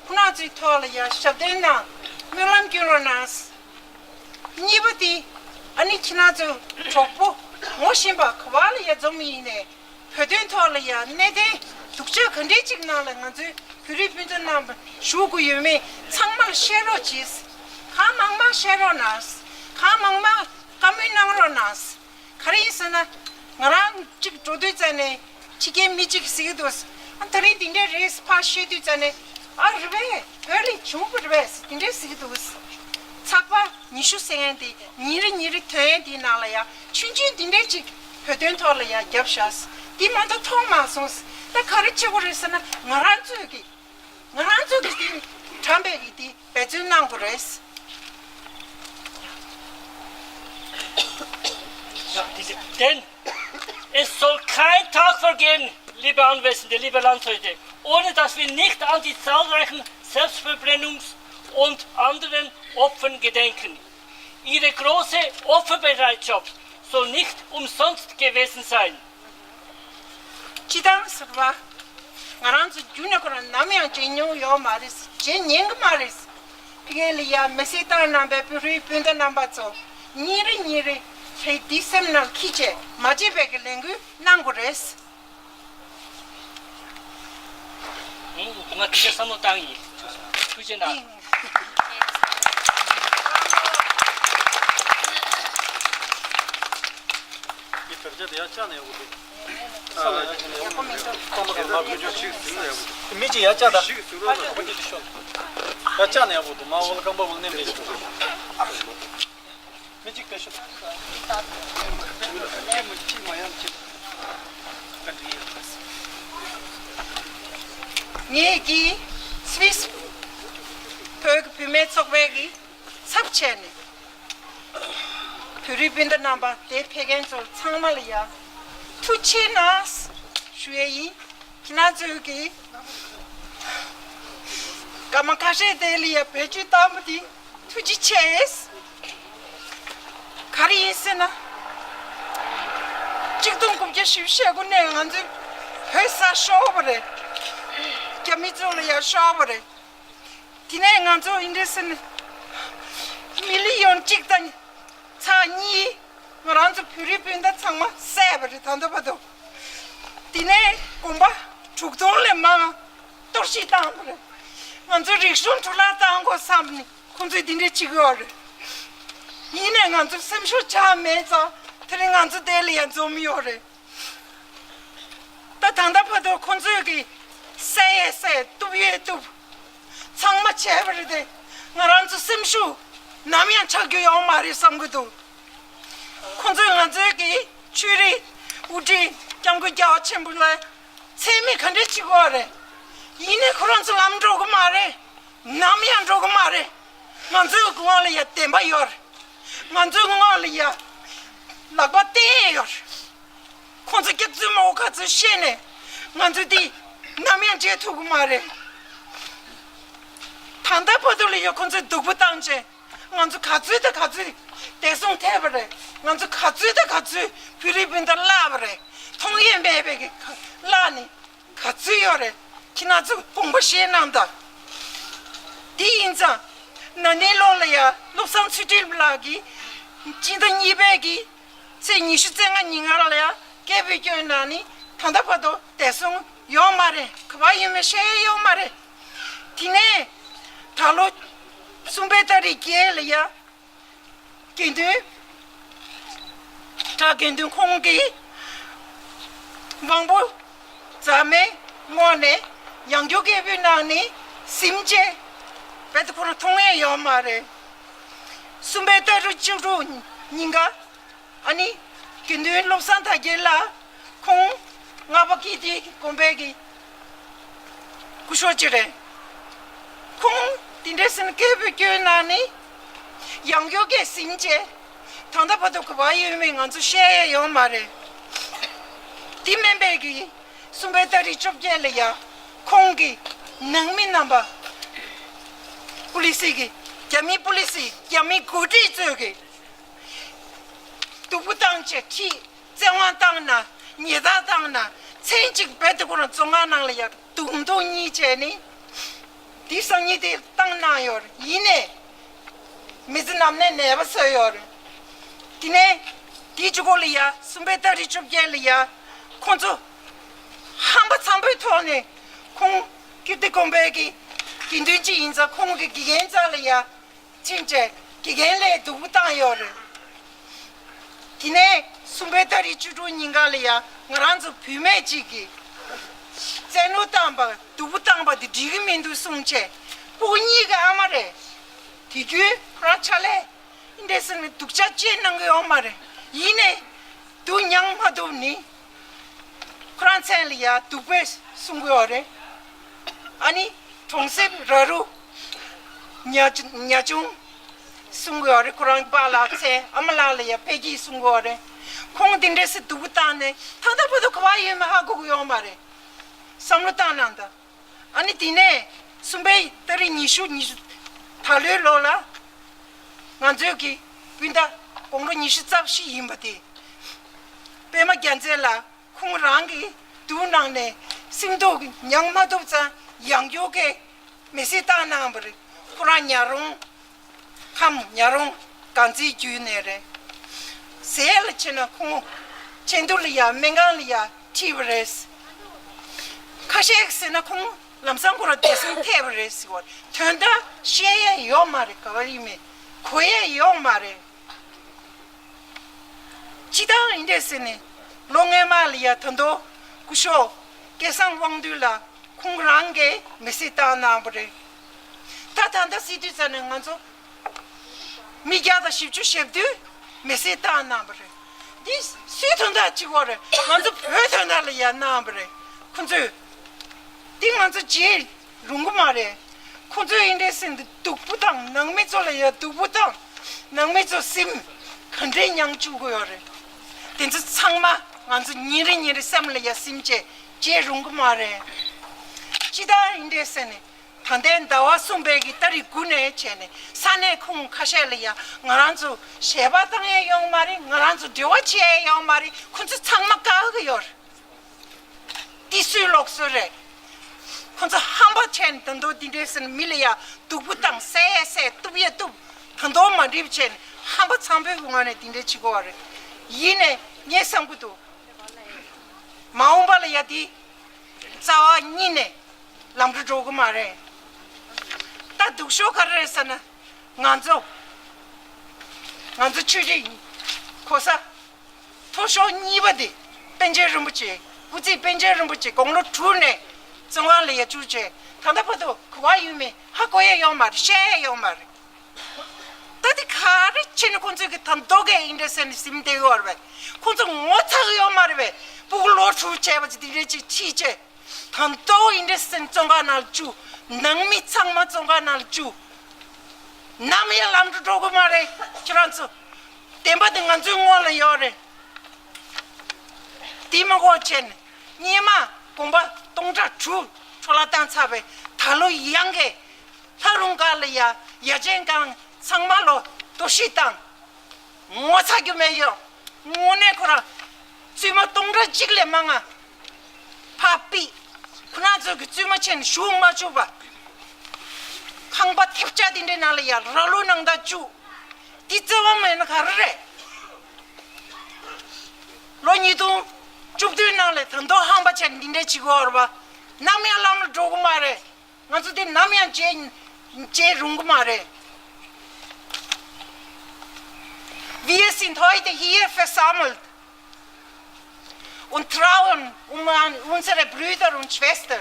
ཁོང་རྣམ་ཚོའི་ཐོག་ལ་ཡ་ཞབས་བརྟན་གནང་། སྨོན་ལམ་སྐྱོན་རོགས་གནང་། གཉིས་པ་དེ་ཨ་ནི་ཁྱེད་རྣམ་ཚོའི་གྲོགས་པོ་ངོ་ཤེས་པ་ག་བ་ལ་ཡ་འཛོམས་ཡིན་ནས། བོད་དོན་ཐོག་ལ་ཡང་གནད་དོན་སྡུག་ཅག་ག་འདྲའི་ཅིག་ནང་ལ་ང་ཚོའི་བོད་རིགས་སྤུན་ཟླ་རྣམས་ཞུགས་དགོས་ཡོད་མེད་ཚང་མར་བཤད་རོགས་གྱིས། གང་མང་མང་བཤད་རོགས་གནང་། གང་མང་མང་བཀའ་མོལ་གནང་རོགས་གནང་། ག་རེ་ཡིན་ཟེར་ན། ང་རང་གཅིག་འགྲོ་དུས་ཙ་ནས་ཕྱི་རྒྱལ་མི་གཅིག་གིས་ཟེར་གྱི་འདུག་ཨ་ད་རིང་འདི་འདྲ་རེད་ཕར་བཤད་དུས་ཙ་ནས། ཨ་རེད་པས། བོད་ལ་བྱུང་བ་རེད་པས་འདི་འདྲ་ཟེར་གྱི་འདུག་ཚགས་པར་ཉི་ཤུ་ཟེར་མཁན་དེ་ཉིན་རེ་ཉིན་རེ་ཐོན་ཡས་དེའི་ནང་ལ་ཡང་ཆུང་ཆུང་འདི་འདྲ་ཅིག་བོད་དོན་ཐོག་ལ་ཡང་རྒྱབ་བཞག་འདི་མ་གཏོགས་མཐོང་མ་སོང་། ད་ག་རེ་བྱེད་དགོས་རེད་ཟེར་ན། ང་རང་ཚོས་ཀྱི་ང་རང་ཚོ་གི་དེ་དྲན་པའི་གི་དེ་འབད་བརྩོན་གནང་དགོས་རེད། Denn es soll kein Tag vergehen, liebe Anwesende, liebe Landsleute, ohne dass wir nicht an die zahlreichen Selbstverbrennungs- und anderen Opfern gedenken. Ihre große Opferbereitschaft soll nicht umsonst gewesen sein. སྤྱི་བཏང་ཟེར་བ། ང་རང་ཚོ་རྒྱུན་ནས་ཁོ་རང་ནམ་ཡང་བརྗེད་མྱོང་ཡོད་མ་རེད། བརྗེད་ཉན་གི་མ་རེད། ཕ་གི་ལ་ཡ་མི་སེར་དང་རྣམ་པའི་བོད་རིགས་སྤུན་ཟླ་རྣམ་པ་ཚོ་ཉིན་རེ་ཉིན་རེ་ཧེ་འདི་སེམས་ནང་འཁྱེར་བྱས་མ་བརྗེད་པའི་གི་ལས་འགུལ་གནང་དགོས་རེད། ང་དེ་འདྲ་བསམ་བློ་བཏང་ཡིན། ཐུགས་རྗེ་གནང་། མི་དེར་ཆ་དེ་ཡ་ལྕགས་ནས་ཡོང་གི་འདུག་མི་གཅིག་ཡ་ལྕགས་དང་། ཡ་ལྕགས་ནས་ཡོང་གི་འདུག་མ་འོ་ལ་རྐང་པ་འོ་ལ་མནན་པའི་མི་གཅིག་བེད་ཤོག་ངེད་ཀྱིས་སུད་སི་བོད་ཀྱི་བུད་མེད་ཚོགས་པའི་གི་ཚབ་བྱས་ནས། བོད་རིགས་སྤུན་ཟླ་རྣམ་པ་དེ་ཕེབས་མཁན་ཚོ་ཚང་མ་ལ་ཡ་ཐུགས་རྗེ་ཆེ་གནང་ཞུ་ཡས་ཡིན། ཁྱེད་རང་ཚོས་ཀྱིས་སྐར་མ་ཁ་ཤས་དེ་ལ་ཡ་བེད་སྤྱོད་བཏང་བ་དེ་ཐུགས་རྗེ་ཆེ། ག་རེ་ཡིན་ཟེར་ན། གཅིག་སྟོང་དགུ་བརྒྱ་བཞི་བཅུ་ཞེ་དགུ་ནས་ང་ཚོའི་བོད་ས་ཤོར་བ་རེད། རྒྱ་མི་ཚོ་ལ་ཡ་ཤོར་བ་རེད། དེ་ནས་ང་ཚོ་ཨིན་ཌི་སི་ནི་མི་ལི་ཡོན་གཅིག་དང་ཚེག་གཉིས་ང་རང་ཚོ་བོད་རིགས་སྤུན་ཟླ་ཚང་མ་བསད་པ་རེད། ད་ལྟ་བར་དུ། དེ་ནས་དགོན་པ་དྲུག་སྟོང་ལས་མང་གཏོར་བཤིག་བཏང་བ་རེད། ང་ཚོ་རིག་གཞུང་འཕྲོ་བརླག་བཏང་དགོས་བསམ་ནས་ཁོང་ཚོས་འདི་འདྲས་བྱེད་ཀྱི་ཡོད་རེད། ཡིན་ནས་ང་ཚོ་སེམས་ཤུགས་ཆག་མེད་ཙང་དེ་རིང་ང་ཚོ་དེ་ལ་ཡང་འཛོམས་ཡོད་རེད། ད་ད་ལྟ་བར་དུ་ཁོང་ཚོས་ཀྱི་བསད་ཡས་བསད། གཏུབ་ཡས་གཏུབ། ཚང་མ་བྱས་པ་རེད་དེ། ང་རང་ཚོ་སེམས་ཤུགས་ནམ་ཡང་ཆག་རྒྱུ་ཡོད་མ་རེད་བསམ་གྱི་འདུག་ཁོང་ཚོས་ང་ཚོའི་གི་ཆོས་རིག་དབུ་ཁྲིད་སྐྱབས་མགོན་རྒྱལ་བ་ཆེན་པོ་ལ་མཚན་སྨད་ག་འདྲ་བྱེད་ཀྱི་ཡོད་རེད། ཡིན་ནའི་ཁོ་རང་ཚོ་ལམ་འགྲོ་གི་མ་རེད། ནམ་ཡང་འགྲོ་གི་མ་རེད། ང་ཚོའི་ངོས་ལ་ཡ་བདེན་པ་ཡོད་རེད། ང་ཚོའི་ངོས་ལ་ཡ་ལག་པ་བསྟན་ཡས་ཡོད་རེད། ཁོང་ཚོ་སྐྱག་རྫུན་མང་པོ་ག་ཚོད་བཤད་ནས་ང་ཚོ་འདི་ནམ་ཡང་བརྗེད་ཐུབ་ཀྱི་མ་རེད། ད་ལྟ་བར་དུ་ལ་ཡ་ཁོང་ཚོས་སྡུག་པོ་བཏང་བྱས་ང་ཚོ་ག་ཚོད་དང་ག་ཚོད་བདེ་སྲུང་ཐེབས་པ་རེད། ང་ཚོ་ག་ཚོད་དང་ག་ཚོད་བོད་རིགས་སྤུན་ཟླ་བརླགས་པ་རེད། མཐོང་ཡས་མེད་པའི་གི་བརླགས་ནས་ག་ཚོད་ཡོད་རེད། ཁྱེད་རང་ཚོ་དགོངས་པ་བཞེས་གནང་དང་། དེ་ཡིན་ཙང་ན་ནིང་ལོ་ལ་ཡ་བློ་བཟང་ཚུལ་ཁྲིམས་ལགས་ཀྱིས་སྤྱི་ཟླ་གཉིས་པའི་གི་ཚེས་ཉི་ཤུ་རྩ་ལྔ་ཉིན་ཀ་ལ་ཡ་སྐད་འབོད་སྐྱོན་གནང་ནི་ད་ལྟ་བར་དུ་བདེ་སྲུང་ཡོད་མ་རེད། ག་པར་ཡོད་མེད་བཤད་ཡས་ཡོད་མ་རེད། དེ་ནས་ད་ལོ་གསུམ་པའི་ཏ་རིག་བརྒྱད་ལ་ཡ་དགེ་འདུན་གྲྭ་དགེ་འདུན་ཁོང་གིས་དབང་པོ་རྫ་མའི་ངོས་ནས་ཡང་བསྐྱར་སྐད་འབོད་གནང་ནི་ཟིན་བྱས་རྦད་དེ་ཁོ་རང་མཐོང་ཡས་ཡོད་མ་རེད། གསུམ་པའི་ཏ་རིག་བཅུ་དྲུག་ཉིན་ཀ་ཨ་ནི་དགེ་འདུན་བློ་བཟང་དར་རྒྱས་ལགས་ཁོང་ལྔ་པ་ཀིརྟི་དགོན་པའི་གི་སྐུ་ཞབས་ཅིག་རེད། ཁོང་དེ་འདྲའི་སེམས་སྐད་འབོད་སྐྱོན་གནང་ནི་ཡང་བསྐྱར་སྐད་ཟིན་བྱས་ད་ལྟ་བར་དུ་ག་པར་ཡོད་མེད་ང་ཚོ་བཤད་ཡས་ཡོད་མ་རེད། དེ་མིན་པའི་གི་གསུམ་པའི་ཏ་རིག་བཅོ་བརྒྱད་ལ་ཡ་ཁོང་གི་ནང་མི་རྣམ་པ་པུ་ལི་སི་གི་རྒྱ་མི་པུ་ལི་སི་རྒྱ་མི་འགོ་ཁྲིད་ཚོས་གི་སྡུག་པོ་བཏང་བྱས་ཁྲིད། བཙན་དབང་བཏང་ན་ཉེས་རྡུང་བཏང་ན་མཚན་གཅིག་རྦད་དེ་ཁོ་རང་བཙོན་ཁང་ནང་ལ་ཡ་རྡུང་རྡུང་གཉིས་བྱས་ནི་དེ་སང་ཉིན་དེ་བཏང་གནང་ཡོད་རེད། ཡིན་ནའི་མི་ཚེ་ནམ་ནས་ནད་པ་བཟོས་ཡོད་རེད། དེ་ནས་དེའི་གཅིག་པོ་ལ་ཡ་གསུམ་པའི་ཏ་རིག་བཅོ་བརྒྱད་ལ་ཡ་ཁོང་ཚོ་ཧམ་པ་ཚང་པོའི་ཐོག་ནས་ཁོང་ཀིརྟི་དགོན་པའི་གི་དགེ་འདུན་ཅིག་ཡིན་ཙང་ཁོང་གི་དགེ་རྒན་རྩ་ལ་ཡ། ཕྱིན་ཆད་དགེ་རྒན་ལ་སྡུག་པོ་བཏང་ཡོད་རེད། དེ་ནས་གསུམ་པའི་ཏ་རིག་བཅུ་དྲུག་ཉིན་ཀ་ལ་ཡ་ང་རང་ཚོ་བུད་མེད་ཅིག་གིས་བཙན་གནོན་བཏང་པ་སྡུག་པོ་བཏང་པ་དེ་འགྲིག་གི་མི་འདུག་གསུངས་བྱས་སྤུ་གུ་གཉིས་ཀྱི་ཨ་མ་རེད། དེ་དུས་ཁོ་རང་ཕྱག་ལས་འདི་འདྲས་ཟེར་ནས་སྡུག་ཅག་ཅིག་གནང་གི་ཡོད་མ་རེད། ཡིན་ནའི་ སྡུག་མྱངས་མ་ཐུབ་ནི། ཁོ་རང་མཚན་ལ་ཡ་སྡུག་པས་གསུང་གི་ཡོད་རེད། ཨ་ནི་གྲོང་གསེབ་ར་རུ་ཉ་ཉ་ཆུང་གསུང་གི་ཡོད་རེད། ཁོ་རང་པཱ་ལགས་མཚན་ཨ་མ་ལགས་ལ་ཡ་ཕལ་སྐྱེས་གསུང་གི་ཡོད་རེད། ཁོང་འདི་འདྲས་སེ་སྡུག་པོ་བཏང་ནས་ད་ལྟ་བར་དུ་ག་པར་ཡོད་མེད་ཧ་གོ་གི་ཡོད་མ་རེད། བསམ་བློ་བཏང་གནང་དང་། ཨ་ནི་དེ་ནས་གསུམ་པའི་ཏ་རིག་ཉི་ཤུ་ཉི་ཤུ་ད་ལོའི་ལོ་ལ་ང་ཚོའི་གི་སྤུན་ཟླ་དགུང་ལོ་ཉི་ཤུ་རྩ་བཞི་ཡིན་པ་དེ་པད་མ་རྒྱལ་མཚན་ལགས་ཁོང་རང་གི་དུར་ནང་ནས་སེམས་སྡུག་མྱངས་མ་ཐུབ་ཙང་ཡང་བསྐྱར་གི་མེ་བསྲེགས་བཏང་གནང་བ་རེད། ཁོ་རང་ཉ་རོང་ཁམས་ཉ་རོང་དཀར་མཛེས་བརྒྱུད་ནས་རེད། ཟས་ལ་ཕྱིན་ན་ཁོང་ཆེ་འདུག་ལ་ཡ་སྨན་ཁང་ལ་ཡ་ཁྲིད་པ་རེད། ཁ་ཤས་ཟེར་ན་ཁོང་ལམ་སང་ཁོ་རང་བདེ་སྲུང་ཐེབས་པ་རེད་ཟེར་བ་དོན་དག་བཤད་ཡས་ཡོད་མ་རེད། ག་བ་ཡིན་མིན་གོ་ཡས་ཡོད་མ་རེད། སྤྱི་བཏང་ཡིན་འདྲས་ཟེར་ནས་ལོ་སྔོན་མ་ལ་ཡ་ད་དོ་སྐུ་ཞབས་སྐལ་བཟང་དབང་འདུས་ལགས་ཁོང་རང་གིས་མེ་བསྲེགས་བཏང་གནང་བ་རེད། ད་ད་ལྟ་སི་ཏུས་ཙ་ནས་ང་ཚོ་མི་བརྒྱ་དང་བཞི་བཅུ་ཞེ་བདུན་མེ་བསྲེགས་བཏང་གནང་བ་རེད། འདི་སུའི་དོན་དག་ཅིག་བ་རེད། ང་ཚོ་བོད་དོན་དག་ལ་ཡ་གནང་བ་རེད། ཁོ་ཚོས་འདི་ང་ཚོ་བརྗེད་རུང་གི་མ་རེད། ཁོ་ཚོས་ཡིན་འདྲས་ཟེར་འདི་སྡུག་པོ་དང་ནང་མི་ཚོ་ལ་ཡ་སྡུག་པོ་དང་ནང་མི་ཚོ་སེམས་ག་འདྲས་མྱངས་བཅུག་གི་ཡོད་རེད། དེ་ཚོ་ཚང་མ་ང་ཚོ་ཉིན་རེ་ཉིན་རེ་སེམས་ལ་ཡ་སེམས་བཅས་བརྗེད་རུང་གི་མ་རེད། ཅི་ལྟར་ཡིན་འདྲས་ཟེར་ནས་ད་ལྟའི་ཟླ་བ་གསུམ་པའི་གི་ཏ་རིག་དགུ་ནས་བྱས་ནས་ས་གནས་ཁོངས་ཁ་ཤས་ལ་ཡ་ང་རང་ཚོ་ཞལ་པར་བཏང་ཡས་ཡོང་མ་རེད། ང་རང་ཚོ་འབྲེལ་བ་བྱེད་ཡས་ཡོང་མ་རེད། ཁོ་ཚོ་ཚང་མ་བཀག་གི་ཡོད་རེད། འདི་སུའི་ལུགས་སྲོལ་རེད། ཁོ་ཚོ་ཧམ་པ་བྱས་ནས་ད་དུང་འདི་འདྲས་ཟེར་ནས་མི་ལ་ཡ་སྡུག་པོ་བཏང་བསད་ཡས་བསད་གཏུབ་ཡས་གཏུབ་ད་དུང་མ་འགྲིག་བྱས་ནས་ཧམ་པ་ཚང་པོའི་ངོས་ནས་འདི་འདྲས་བྱེད་དགོས་པ་རེད། ཡིན་ནས་ངས་བསམ་གི་འདུག་མ་འོངས་པ་ལ་ཡ་འདི་རྩ་བ་ཉིད་ནས་ལམ་འགྲོ་འགྲོ་གི་མ་རེད། ད་སྡུག་ཤོས་ག་རེ་རེད་ཟེར་ན་ང་ཚོ་ང་ཚོ་ཆོས་རིག་གོ་ས་མཐོ་ཤོས་གཉིས་པ་དེ་པཎ་ཆེན་རིན་པོ་ཆེ། སྐུ་ཚེ་པཎ་ཆེན་རིན་པོ་ཆེ་དགུང་ལོ་དྲུག་ནས་བཙོན་ཁང་ལ་ཡ་བཅུག་བྱས་ད་ལྟ་བར་དུ་ག་པར་ཡོད་མེད་ཧ་གོ་ཡས་ཡོད་མ་རེད། བཤད་ཡས་ཡོད་མ་རེད། ད་དེ་ག་རེ་བྱས་ནས་ཁོང་ཚོས་ཀྱི་ད་མདོ་གའི་ཨིན་འདྲ་ཟེར་ནས་ཟིན་བསྡད་ཡོད་རེད་པས། ཁོང་ཚོ་ངོ་ཚ་གི་ཡོད་མ་རེད་པས། སྤུ་གུ་ལོ་དྲུག་བྱས་པ་ཅིག་དེ་འདྲས་ཅིག་ཁྲིད་བྱས། ད་མདོ་ཨིན་འདྲ་ཟེར་ནས་བཙོན་ཁང་ནང་ལ་བཅུག་ནང་མི་ཚང་མ་བཙོན་ཁང་ནང་ལ་བཅུག་ནམ་ཡང་ལམ་དུ་འགྲོ་གི་མ་རེད། ཁྱེད་རང་ཚོ་བདེན་པ་དེ་ང་ཚོའི་སྔོན་ལ་ཡོད་རེད། དེ་མ་གོ་བྱས་ནས་སྙེ་མ་གོམ་པ་སྟོང་ཕྲག་དྲུག་འཕྲོ་བརླག་བཏང་ཚར་བས། ད་ལོ་ཡང་གི་ལྷ་རུང་སྒར་ལ་ཡ་ཡ་ཅན་ཁང་ཚང་མ་ལོ་གཏོར་བཤིག་བཏང་། ངོ་ཚ་རྒྱུ་མེད་ཡོད། དངོས་གནས་ཁོ་རང་བཙུན་མ་སྟོང་ཕྲག་གཅིག་ལས་མང་ང་ཕར་ཕུད། ཁོ་རང་ཚོ་གི་བཙུན་མ་བྱས་ནས་བཞུགས་མ་བཅུག་པ། ཁང་པ་ཐེབས་ཆག་དེ་འདྲའི་ནང་ལ་ཡ་ར་ལུག་ནང་ད་བཅུག་དེ་བརྩེ་བ་མེད་ན་ག་རེ་རེད། ལོ་ཉིས་སྟོང་བཅུ་བདུན་ནང་ལ་ད་མདོ་ཧམ་པ་བྱས་ནས་འདི་འདྲའི་བྱེད་དགོས་རེད་པ། ནམ་ཡང་ལམ་ལ་འགྲོ་གི་མ་རེད། ང་ཚོ་འདི་ནམ་ཡང་བརྗེད་བརྗེད་རུང་གི་མ་རེད། Wir sind heute hier versammelt, und trauern um an-, unsere Brüder und Schwestern.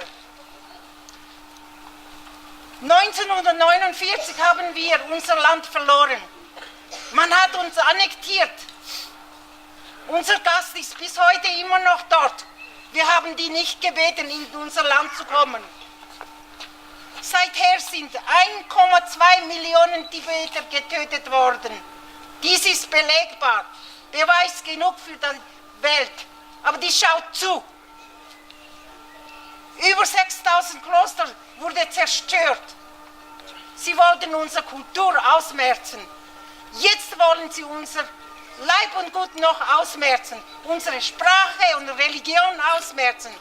Neunzehnhundertneunundvierzig haben wir unser Land verloren. Man hat uns annektiert. Unser Gast ist bis heute immer noch dort. Wir haben die nicht gebeten, in unser Land zu kommen. Seither sind ein Komma zwei Millionen Tibeter getötet worden. Dies ist belegbar, Beweis genug für die Welt. Aber die schaut zu. Über sechstausend Kloster wurde zerstört. Sie wollten unsere Kultur ausmerzen. Jetzt wollen sie unser Leib und Gut noch ausmerzen, unsere Sprache und Religion ausmerzen.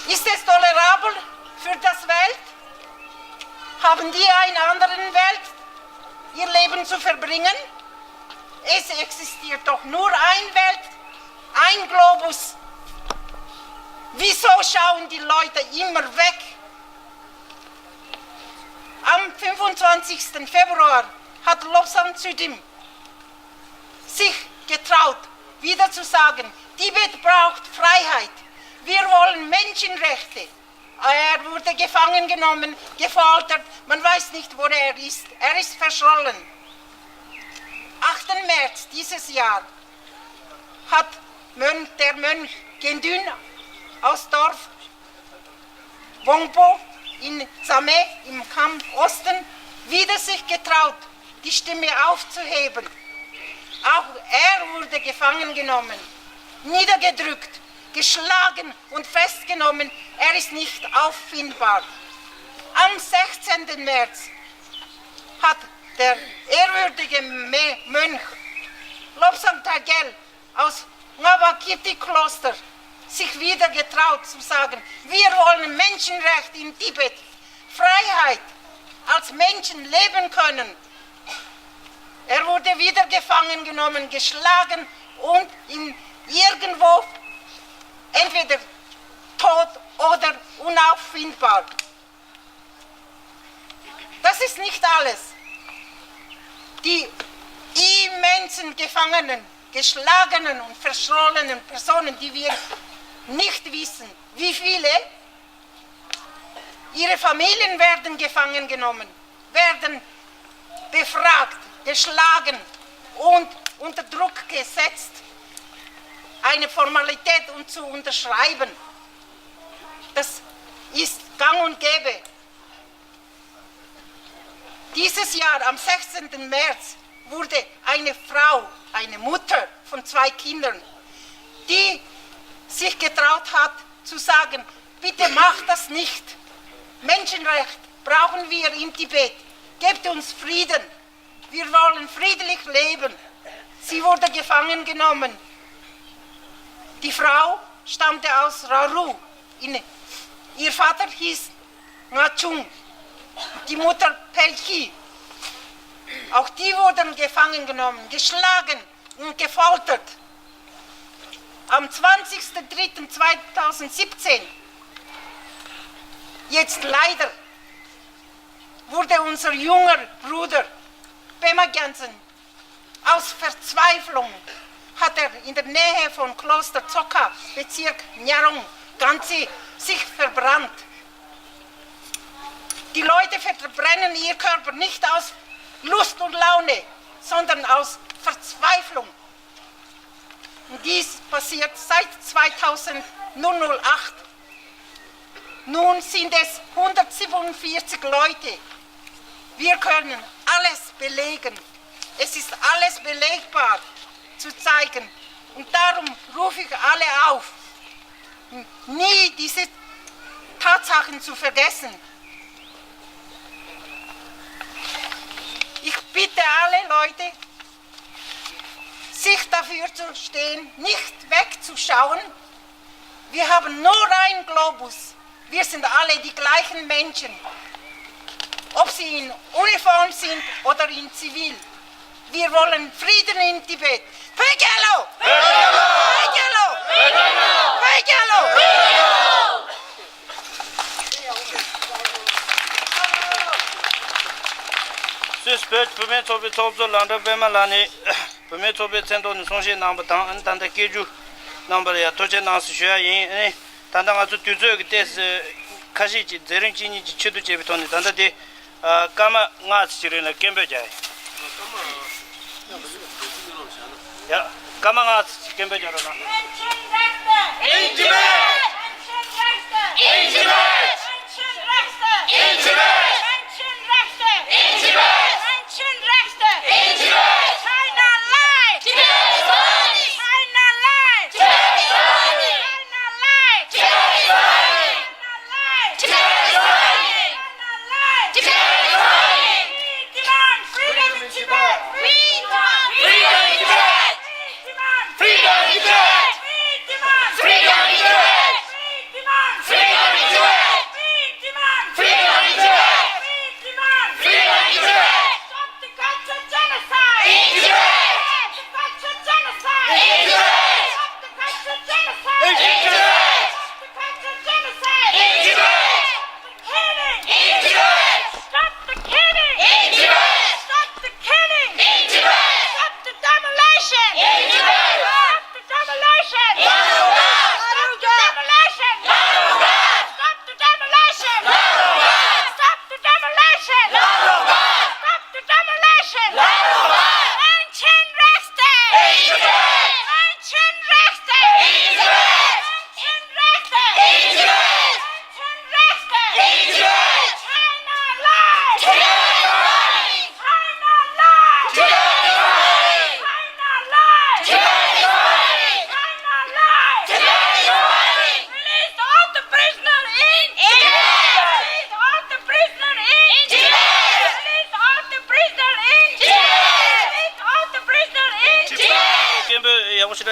Ist es tolerabel für das Welt? Haben die eine andere Welt, ihr Leben zu verbringen? Es existiert doch nur ein Welt, ein Globus. Wieso schauen die Leute immer weg? Am fünfundzwanzigsten Februar hat Lobsang Tsudim sich getraut, wieder zu sagen, Tibet braucht Freiheit. Wir wollen Menschenrechte. Er wurde gefangen genommen, gefoltert. Man weiß nicht, wo er ist. Er ist verschollen. achten März dieses Jahr hat Mönch, der Mönch Gendun aus Dorf Wongpo in Zame im Kamp Osten wieder sich getraut, die Stimme aufzuheben. Auch er wurde gefangen genommen, niedergedrückt, geschlagen und festgenommen. Er ist nicht auffindbar. Am sechzehnten März hat der ehrwürdige Me- Mönch Lobsang Tagel aus Ngawakirti Kloster sich wieder getraut zu sagen: Wir wollen Menschenrecht in Tibet, Freiheit, als Menschen leben können. Er wurde wieder gefangen genommen, geschlagen und in irgendwo entweder tot oder unauffindbar. Das ist nicht alles. Die immensen Gefangenen, geschlagenen und verschollenen Personen, die wir nicht wissen, wie viele, ihre Familien werden gefangen genommen, werden befragt, geschlagen und unter Druck gesetzt, eine Formalität und zu unterschreiben. Das ist gang und gäbe. Dieses Jahr, am sechzehnten März, wurde eine Frau, eine Mutter von zwei Kindern, die sich getraut hat zu sagen: Bitte macht das nicht. Menschenrecht brauchen wir in Tibet. Gebt uns Frieden. Wir wollen friedlich leben. Sie wurde gefangen genommen. Die Frau stammte aus Raru. In, ihr Vater hieß Ngachung, die Mutter Pelchi. Auch die wurden gefangen genommen, geschlagen und gefoltert. Am zwanzigsten dritten zweitausendsiebzehn, jetzt leider, wurde unser junger Bruder Pema Gyansen aus Verzweiflung, hat er in der Nähe von Kloster Dzogkha, Bezirk Nyarong, Gangtse, sich verbrannt. Die Leute verbrennen ihr Körper nicht aus Lust und Laune, sondern aus Verzweiflung. Und dies passiert seit zweitausend null null acht. Nun sind es hundertsiebenundvierzig Leute. Wir können alles belegen. Es ist alles belegbar zu zeigen. Und darum rufe ich alle auf, nie diese Tatsachen zu vergessen. Ich bitte alle Leute, sich dafür zu stehen, nicht wegzuschauen. Wir haben nur einen Globus. Wir sind alle die gleichen Menschen. Ob sie in Uniform sind oder in Zivil. Wir wollen Frieden in Tibet. Pekelo! Pekelo! Pekelo! Pekelo! སུད་སི་བོད་བུད་མེད་ཚོགས་པའི་ཚོགས་གཙོ་ལགས་འདྲ་པད་མ་ལགས་ནས་བུད་མེད་ཚོགས་པའི་མཚན་ཐོག་ནས་གསུང་བཤད་གནང་པ་དང་ཨ་ནི་ད་ལྟ་སྐད་སྒྱུར་གནང་པར་ཡང་ཐུགས་རྗེ་གནང་ཟེར་ཞུ་ཡ་ཡིན། ཨ་ནི་ད་ལྟ་ང་ཚོ་དུས་ཚོད་ཀྱི་ཏོག་ཙམ་ཁ་ཤས་ཀྱི་མཛད་རིམ་གཅིག་གཉིས་ཀྱི་ཆེད་དུ་བྱས་པའི་ཐོག་ནས་ད་ལྟ་དེ་ཨ་སྐར་མ་ལྔ་ཙམ་ཞིག་རིང་ལ་སྐད་འབོད་རྒྱག་ཡ་ཡིན། ཡ། སྐར་མ་ལྔ་ཙམ་སྐད་འབོད་རྒྱག་རོགས་གནང་། Menschenrechte! In Tibet! Menschenrechte! In Tibet! Menschenrechte! In Tibet! Menschenrechte! In Tibet! Menschenrechte! In Tibet! China lies! Tibet is burning! China lies! Tibet is burning! China lies! Tibet is burning! China lies! Tibet is burning! China lies! Tibet is burning! We demand freedom in Tibet! We demand freedom in Tibet! We demand freedom in Tibet! We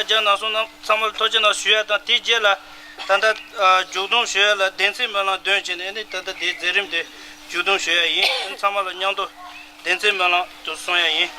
རྒྱ་ནང་སོང་རྣམས་ཚང་མར་ཐུགས་རྗེ་གནང་ཞུ་ཡ་དང་། དེའི་རྗེས་ལ་ད་ལྟ་ཨ་མཇུག་སྡོམ་ཞུ་ཡ་ལ་བདེན་ཚིག་སྨོན་ལམ་འདོན་བྱས་ནས་ནི་ད་ལྟ་དེའི་མཛད་རིམ་དེ་མཇུག་སྡོམ་ཞུ་ཡ་ཡིན། ཚང་མ་ལ་མཉམ་དུ་བདེན་ཚིག་སྨོན་ལམ་དུ་གསུང་ཡ་ཡིན།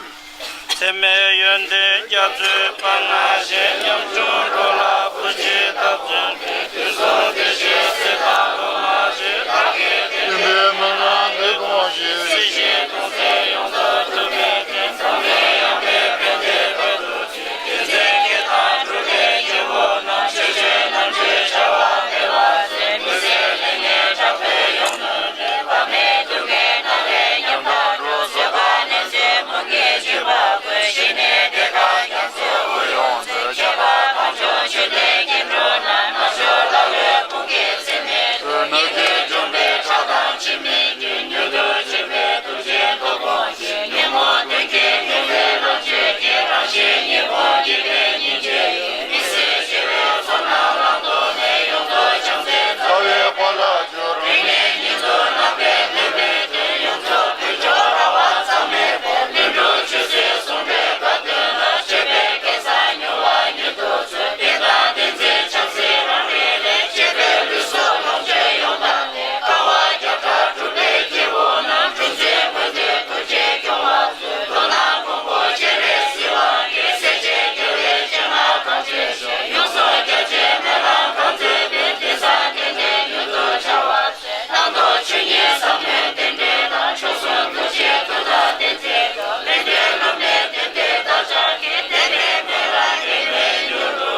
འཚེ་མེད་ཡོན་ཏན་རྒྱ་མཚོའི་དཔལ་མངའ་ཞིང་། ཉམ་ཆུང་འགྲོ་ལ་བུ་གཅིག་བདག་བརྩོན་འགྲུས། དུས་གསུམ་བདེ་གཤེགས་སྲས་དང་སློབ་མ་ཞིག་བདག་གིས་བསྟན་པའི་སྨོན་ལམ་འདི་སྐོང་ཞིང་། སྲིད་ཞིའི་གདུང་སེལ་ཡོངས་སུ་གྲུབ་པའི་དོན། འཛམ་གླིང་ཡངས་པའི་ཕན་བདེའི་དོན་དུ་བྱོན། དེང་འཛིན་སྐྱེ་དང་འཁྲུལ་པའི་སྐྱེ་བོ་རྣམས། ཆོས་སྤྱོད་རྣམ་འབྱེད་བྱ་བ་སྤེལ་བར་མཛད། མི་ཟད་ལེགས་ཉེས་དྲག་པོའི་ཡོངས་བསྣུན་ཏེ། བར་མའི་དུས་ཀའི་ནང་ལས་ཉམས་དང་འགྲོ་ཟོས་པ་ནད་མཚོན་མུ་གེའི་འགྱུར་བ་ཀུན། ཞི་གནས་བདེ་དགའ་རྒྱ་མཚོའི་དབུས་ཡོངས་མཛེས། ཁྱད་པར་གངས་ལྗོངས་ཆོས་ལྡན་སྐྱེ་འགྲོ་རྣམས། རྣལ་འབྱོར་ལྷ་བློའི་དཔུང་གིས་འཚེ་མེད་ལུས། ནད་ཀྱིས་འཇོམས་པའི་ཁྲག་དང་ཕྱི་མའི་རྒྱུད། མྱུར་དུ་གཅིག་པའི་ཐུགས་རྗེས་ཐུགས་དགོངས་ཀྱིས། ཉོན་མོངས་གདོན་བགེགས་མྱོས་པའི་རང་གཅོད་ཀྱིས། རང་གཞན་གཉིས་པོ་འདུལ་བའི་སྙིང་རྗེ་ཡིས། མི་སྲིད་ཞི་བའི་ཚོགས་རྣམས་བླང་དོར་ནས། ཡོངས་རྫོགས་བྱང་སེམས་རྩ་བའི་འཁོར་ལ་སྤྱོད། རིང་ནས་ཉིད་དུ་བརྣག་པའི་ནུས་པའི་དོན། ཡོངས་རྫོགས་ཀུན་སྦྱོར་རང་དབང་རྩ་མེད་པས། ལྷུན་གྲུབ་ཆོས་སྲིད་ཟུང་འབྲེལ་དགའ་སྟོན་ལ། སྤྱོད་པའི་སྐལ་བཟང་མྱུར་བ་ཉིད་དུ་སྩོལ། བསྟན་དང་བསྟན་འཛིན་བྱང་སེམས་རང་རིག་ལས། གཅེས་པའི་ལུས་སྲོག་ལོངས་སྤྱོད་ཡོངས་དག་ནས། དཀའ་བ་བརྒྱ་ཕྲག་སྒྲུབ་པའི་སྐྱེ་བོ་རྣམས། གྲུ་འཛིན་མོས་གུས་ཐུགས་རྗེས་སྐྱོང་བར་མཛོད། མདོར་ན་མགོན་པོ་སྤྱན་རས་གཟིགས་དབང་གིས། སྲས་བཅས་རྒྱལ་བའི་སྤྱན་སྔར་གང་མཛད་ཅིང་། ཡོངས་སུ་རྒྱ་ཆེའི་སྨོན་ལམ་གང་མཛད་པའི། དེང་སང་དེང་འདིར་མྱུར་དུ་བྱ་བ་མཛད། བླང་དོར་ཆོས་ཉིད་ཟབ་མོའི་རྟེན་འབྲེལ་དང་། མཆོག་གསུམ་ཐུགས་རྗེའི་མཐུ་དང་ལྡན་ཚེ་རབས། ལེགས་ལྡན་སློབ་མའི་བསྟན་པའི་བདག་ཅག་གི། བསྟན་པའི་སྨོན་ལམ་འདི་ནི་མྱུར་དུ་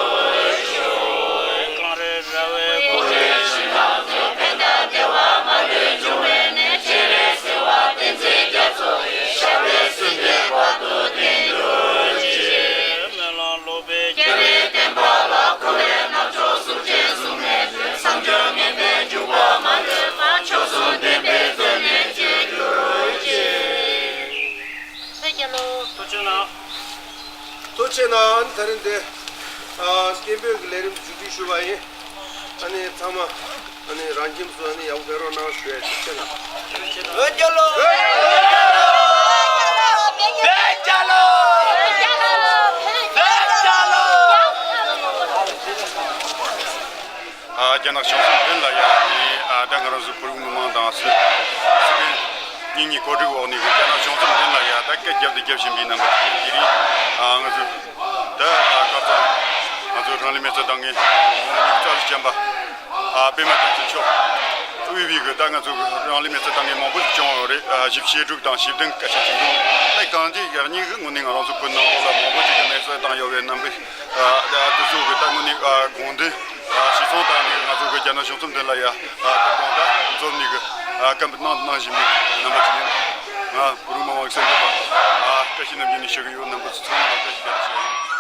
ཤོག་གངས་རི་ར་བས་བསྐོར་བའི་ཞིང་ཁམས་སུ། ཕན་དང་བདེ་བ་མ་ལུས་འབྱུང་བའི་གནས། སྤྱན་རས་གཟིགས་དབང་བསྟན་འཛིན་རྒྱ་མཚོ་ཡི། ཞབས་པད་སྲིད་མཐའི་བར་དུ་བརྟན་གྱུར་ཅིག་སྨོན་ལམ་ལོག་པའི་རྒྱལ་བའི་བསྟན་པ་ལ། འཁོར་བའི་རྣམ་ཅོག་གཟུགས་ཅན་གཟུགས་མེད་དུ། བསམ་བརྗོད་ངན་པའི་འཇུག་པ་མ་ལུས་པ། མཆོག་གསུམ་ལྡན་པའི་མཛོད་ནས་སྤྱོད་གྱུར་ཅིག་ཐུགས་རྗེ་གནང་། ཐུགས་རྗེ་གནང་། ཨ་ནི་ད་རིང་འདི་ཨ་སྐད་འབོད་ཀྱི་ལས་རིམ་མཇུག་སྒྲིལ་ཞུ་བ་ཡིན། ཨ་ནི་ཚང་མ་ཨ་ནི་རང་ཁྱིམ་སུ་ཨ་ནི་ཡག་པོ་ཕེབས་རོགས་གནང་ཞུ་ཡ་ཞིག་བྱེད་ལ། བོད་རྒྱལ་ལོ། བོད་རྒྱལ་ལོ། བོད་རྒྱལ་ལོ། བོད་རྒྱལ་ལོ། ཨ་རྒྱ་ནག་བྱང་སེམས་མདུན་ལ་ཡ་ནི་ཨ་ད་ང་རང་ཚོ་བོད་རིགས་མི་མང་དང་སུ་སུ་གི་གཉིས་གཉིས་གོ་སྒྲིག་འོག་ནས་གི་རྒྱ་ནག་བྱང་སེམས་མདུན་ལ་ཡ་ད་སྐད་རྒྱབ་ཏུ་རྒྱབ་བཞིན་པའི་རྣམ་པ་དེ་རིང་ཨ་ང་ཚོ་ད་ཨ་ཁ་ཚ་ང་ཚོ་རང་ལུས་མེར་སྲེག་བཏང་མཁན་ངོ་མ་རྩ་བཞི་བྱམས་པ་ཨ་པད་མ་བསྟན་འཛིན་མཆོག་དབུས་པའི་གི་ད་ང་ཚོ་རང་ལུས་མེར་སྲེག་བཏང་མཁན་མང་པོ་ཞིག་བྱུང་ཡོད་རེད། ཨ་ཞིབ་བཤད་སྒྲུབ་དང་ཞིབ་འདང་གལ་ཆེན་ཞིག་འདུག་ད་གང་ཅི་ཡག་ཉིད་ཀྱི་ངོ་ནས་ང་རང་ཚོ་བོད་ནང་ལོགས་ལ་མང་པོ་ཞིག་གི་མེར་སྲེག་བཏང་ཡོད་པའི་རྣམ་པ་ཨ་དེ་ཚོ་གི་ད་དངོས་གནས་ཨ་དགོངས་དོན་ཨ་གཞིར་བཟུང་བཏང་ནས་ང་ཚོ་གི་རྒྱ་ནག་བྱང་སེམས་མདུན་ལ་ཡ་ཨ་ཐུགས་དགོངས་ད་འཛོམས་ནས་གི་ཨ་བཀའ་འབུལ་གནང་གནང་བཞིན་པའི་རྣམ་པ་ཅིག་ཡིན། ང་བུ་རུ་མི་མང་གི་སེམས་ཁྲལ་པ་ཨ་བཀྲ་ཤིས་རྣམ་རྒྱལ་ནས་ཞུ་གི་ཡོད། རྣམ་པ་ཚོ་ཚང་མ་ལ་བཀྲ་ཤིས་བདེ་ལེགས་ཞུ་ཡིན།